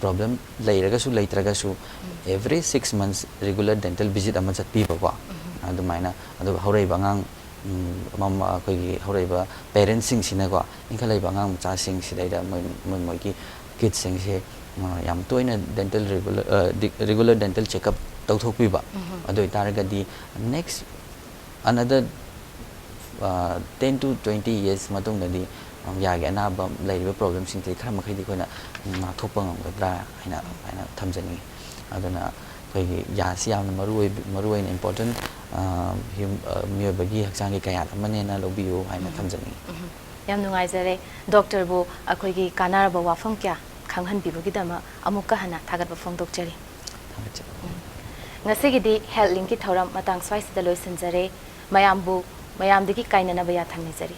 problem ꯂꯩꯔꯒꯁꯨ ꯂꯩꯇ꯭ꯔꯒꯁꯨ every six months regular dental visit ꯑꯃ ꯆꯠꯄꯤꯕꯀꯣ꯫ ꯑꯗꯨꯃꯥꯏꯅ, ꯑꯗꯨꯒ ꯍꯧꯔꯛꯏꯕ ꯑꯉꯥꯡ, ꯎꯝ, ꯃꯃꯥ, ꯑꯩꯈꯣꯏꯒꯤ ꯍꯧꯔꯛꯏꯕ parentsꯁꯤꯡꯁꯤꯅꯀꯣ, ꯏꯟꯈꯠꯂꯛꯏꯕ ꯑꯉꯥꯡ ꯃꯆꯥꯁꯤꯡꯁꯤꯗꯩꯗ ꯃꯣꯏ, ꯃꯣꯏ, ꯃꯣꯏꯒꯤ kidsꯁꯤꯡꯁꯦ, ꯑ, ꯌꯥꯝ ꯇꯣꯏꯅ dental regular, ꯑ, ꯗꯤ-, regular dental checkup ꯇꯧꯊꯣꯛꯄꯤꯕ꯫ ꯑꯗꯨ ꯑꯣꯏꯇꯥꯔꯒꯗꯤ next another, ꯑ, ten to twenty years ꯃꯇꯨꯡꯗꯗꯤ, ꯑ, ꯌꯥꯒꯤ ꯑꯅꯥꯕ ꯂꯩꯔꯤꯕ problemꯁꯤꯡꯁꯤ ꯈꯔ ꯃꯈꯩꯗꯤ ꯑꯩꯈꯣꯏꯅ ꯉꯥꯛꯊꯣꯛꯄ ꯉꯝꯒꯗ꯭ꯔꯥ ꯍꯥꯏꯅ ꯑꯗꯨꯃꯥꯏꯅ ꯊꯝꯖꯅꯤꯡꯉꯤ꯫ ꯑꯗꯨꯅ ꯑꯩꯈꯣꯏꯒꯤ ꯌꯥꯁꯤ ꯌꯥꯝꯅ ꯃꯔꯨ ꯑꯣꯏ-, ꯃꯔꯨ ꯑꯣꯏꯅ important, ꯑ, ꯍ꯭ꯌꯨꯝ-, ꯑ, ꯃꯤꯑꯣꯏꯕꯒꯤ ꯍꯛꯆꯥꯡꯒꯤ ꯀꯌꯥꯠ ꯑꯃꯅꯦꯅ ꯂꯧꯕꯤꯌꯨ ꯍꯥꯏꯅ ꯊꯝꯖꯅꯤꯡꯉꯤ꯫ ꯎꯝ, ꯌꯥꯝ ꯅꯨꯡꯉꯥꯏꯖꯔꯦ꯫ Doctorꯕꯨ ꯑꯩꯈꯣꯏꯒꯤ ꯀꯥꯟꯅꯔꯕ ꯋꯥꯐꯝ ꯀꯌꯥ ꯈꯪꯍꯟꯕꯤꯕꯒꯤꯗꯃꯛ ꯑꯃꯨꯛꯀ ꯍꯟꯅ ꯊꯥꯒꯠꯄ ꯐꯣꯡꯗꯣꯛꯆꯔꯤ꯫ ꯊꯥꯒꯠꯆꯔꯤ꯫ ꯎꯝ꯫ ꯉꯁꯤꯒꯤꯗꯤ Health Linkꯀꯤ ꯊꯧꯔꯝ ꯃꯇꯥꯡ ꯁ꯭ꯋꯥꯏꯁꯤꯗ ꯂꯣꯏꯁꯤꯟꯖꯔꯦ꯫ ꯃꯌꯥꯝꯕꯨ, ꯃꯌꯥꯝꯗꯒꯤ ꯀꯥꯏꯅꯅꯕ ꯌꯥꯊꯪ ꯅꯤꯖꯔꯤ꯫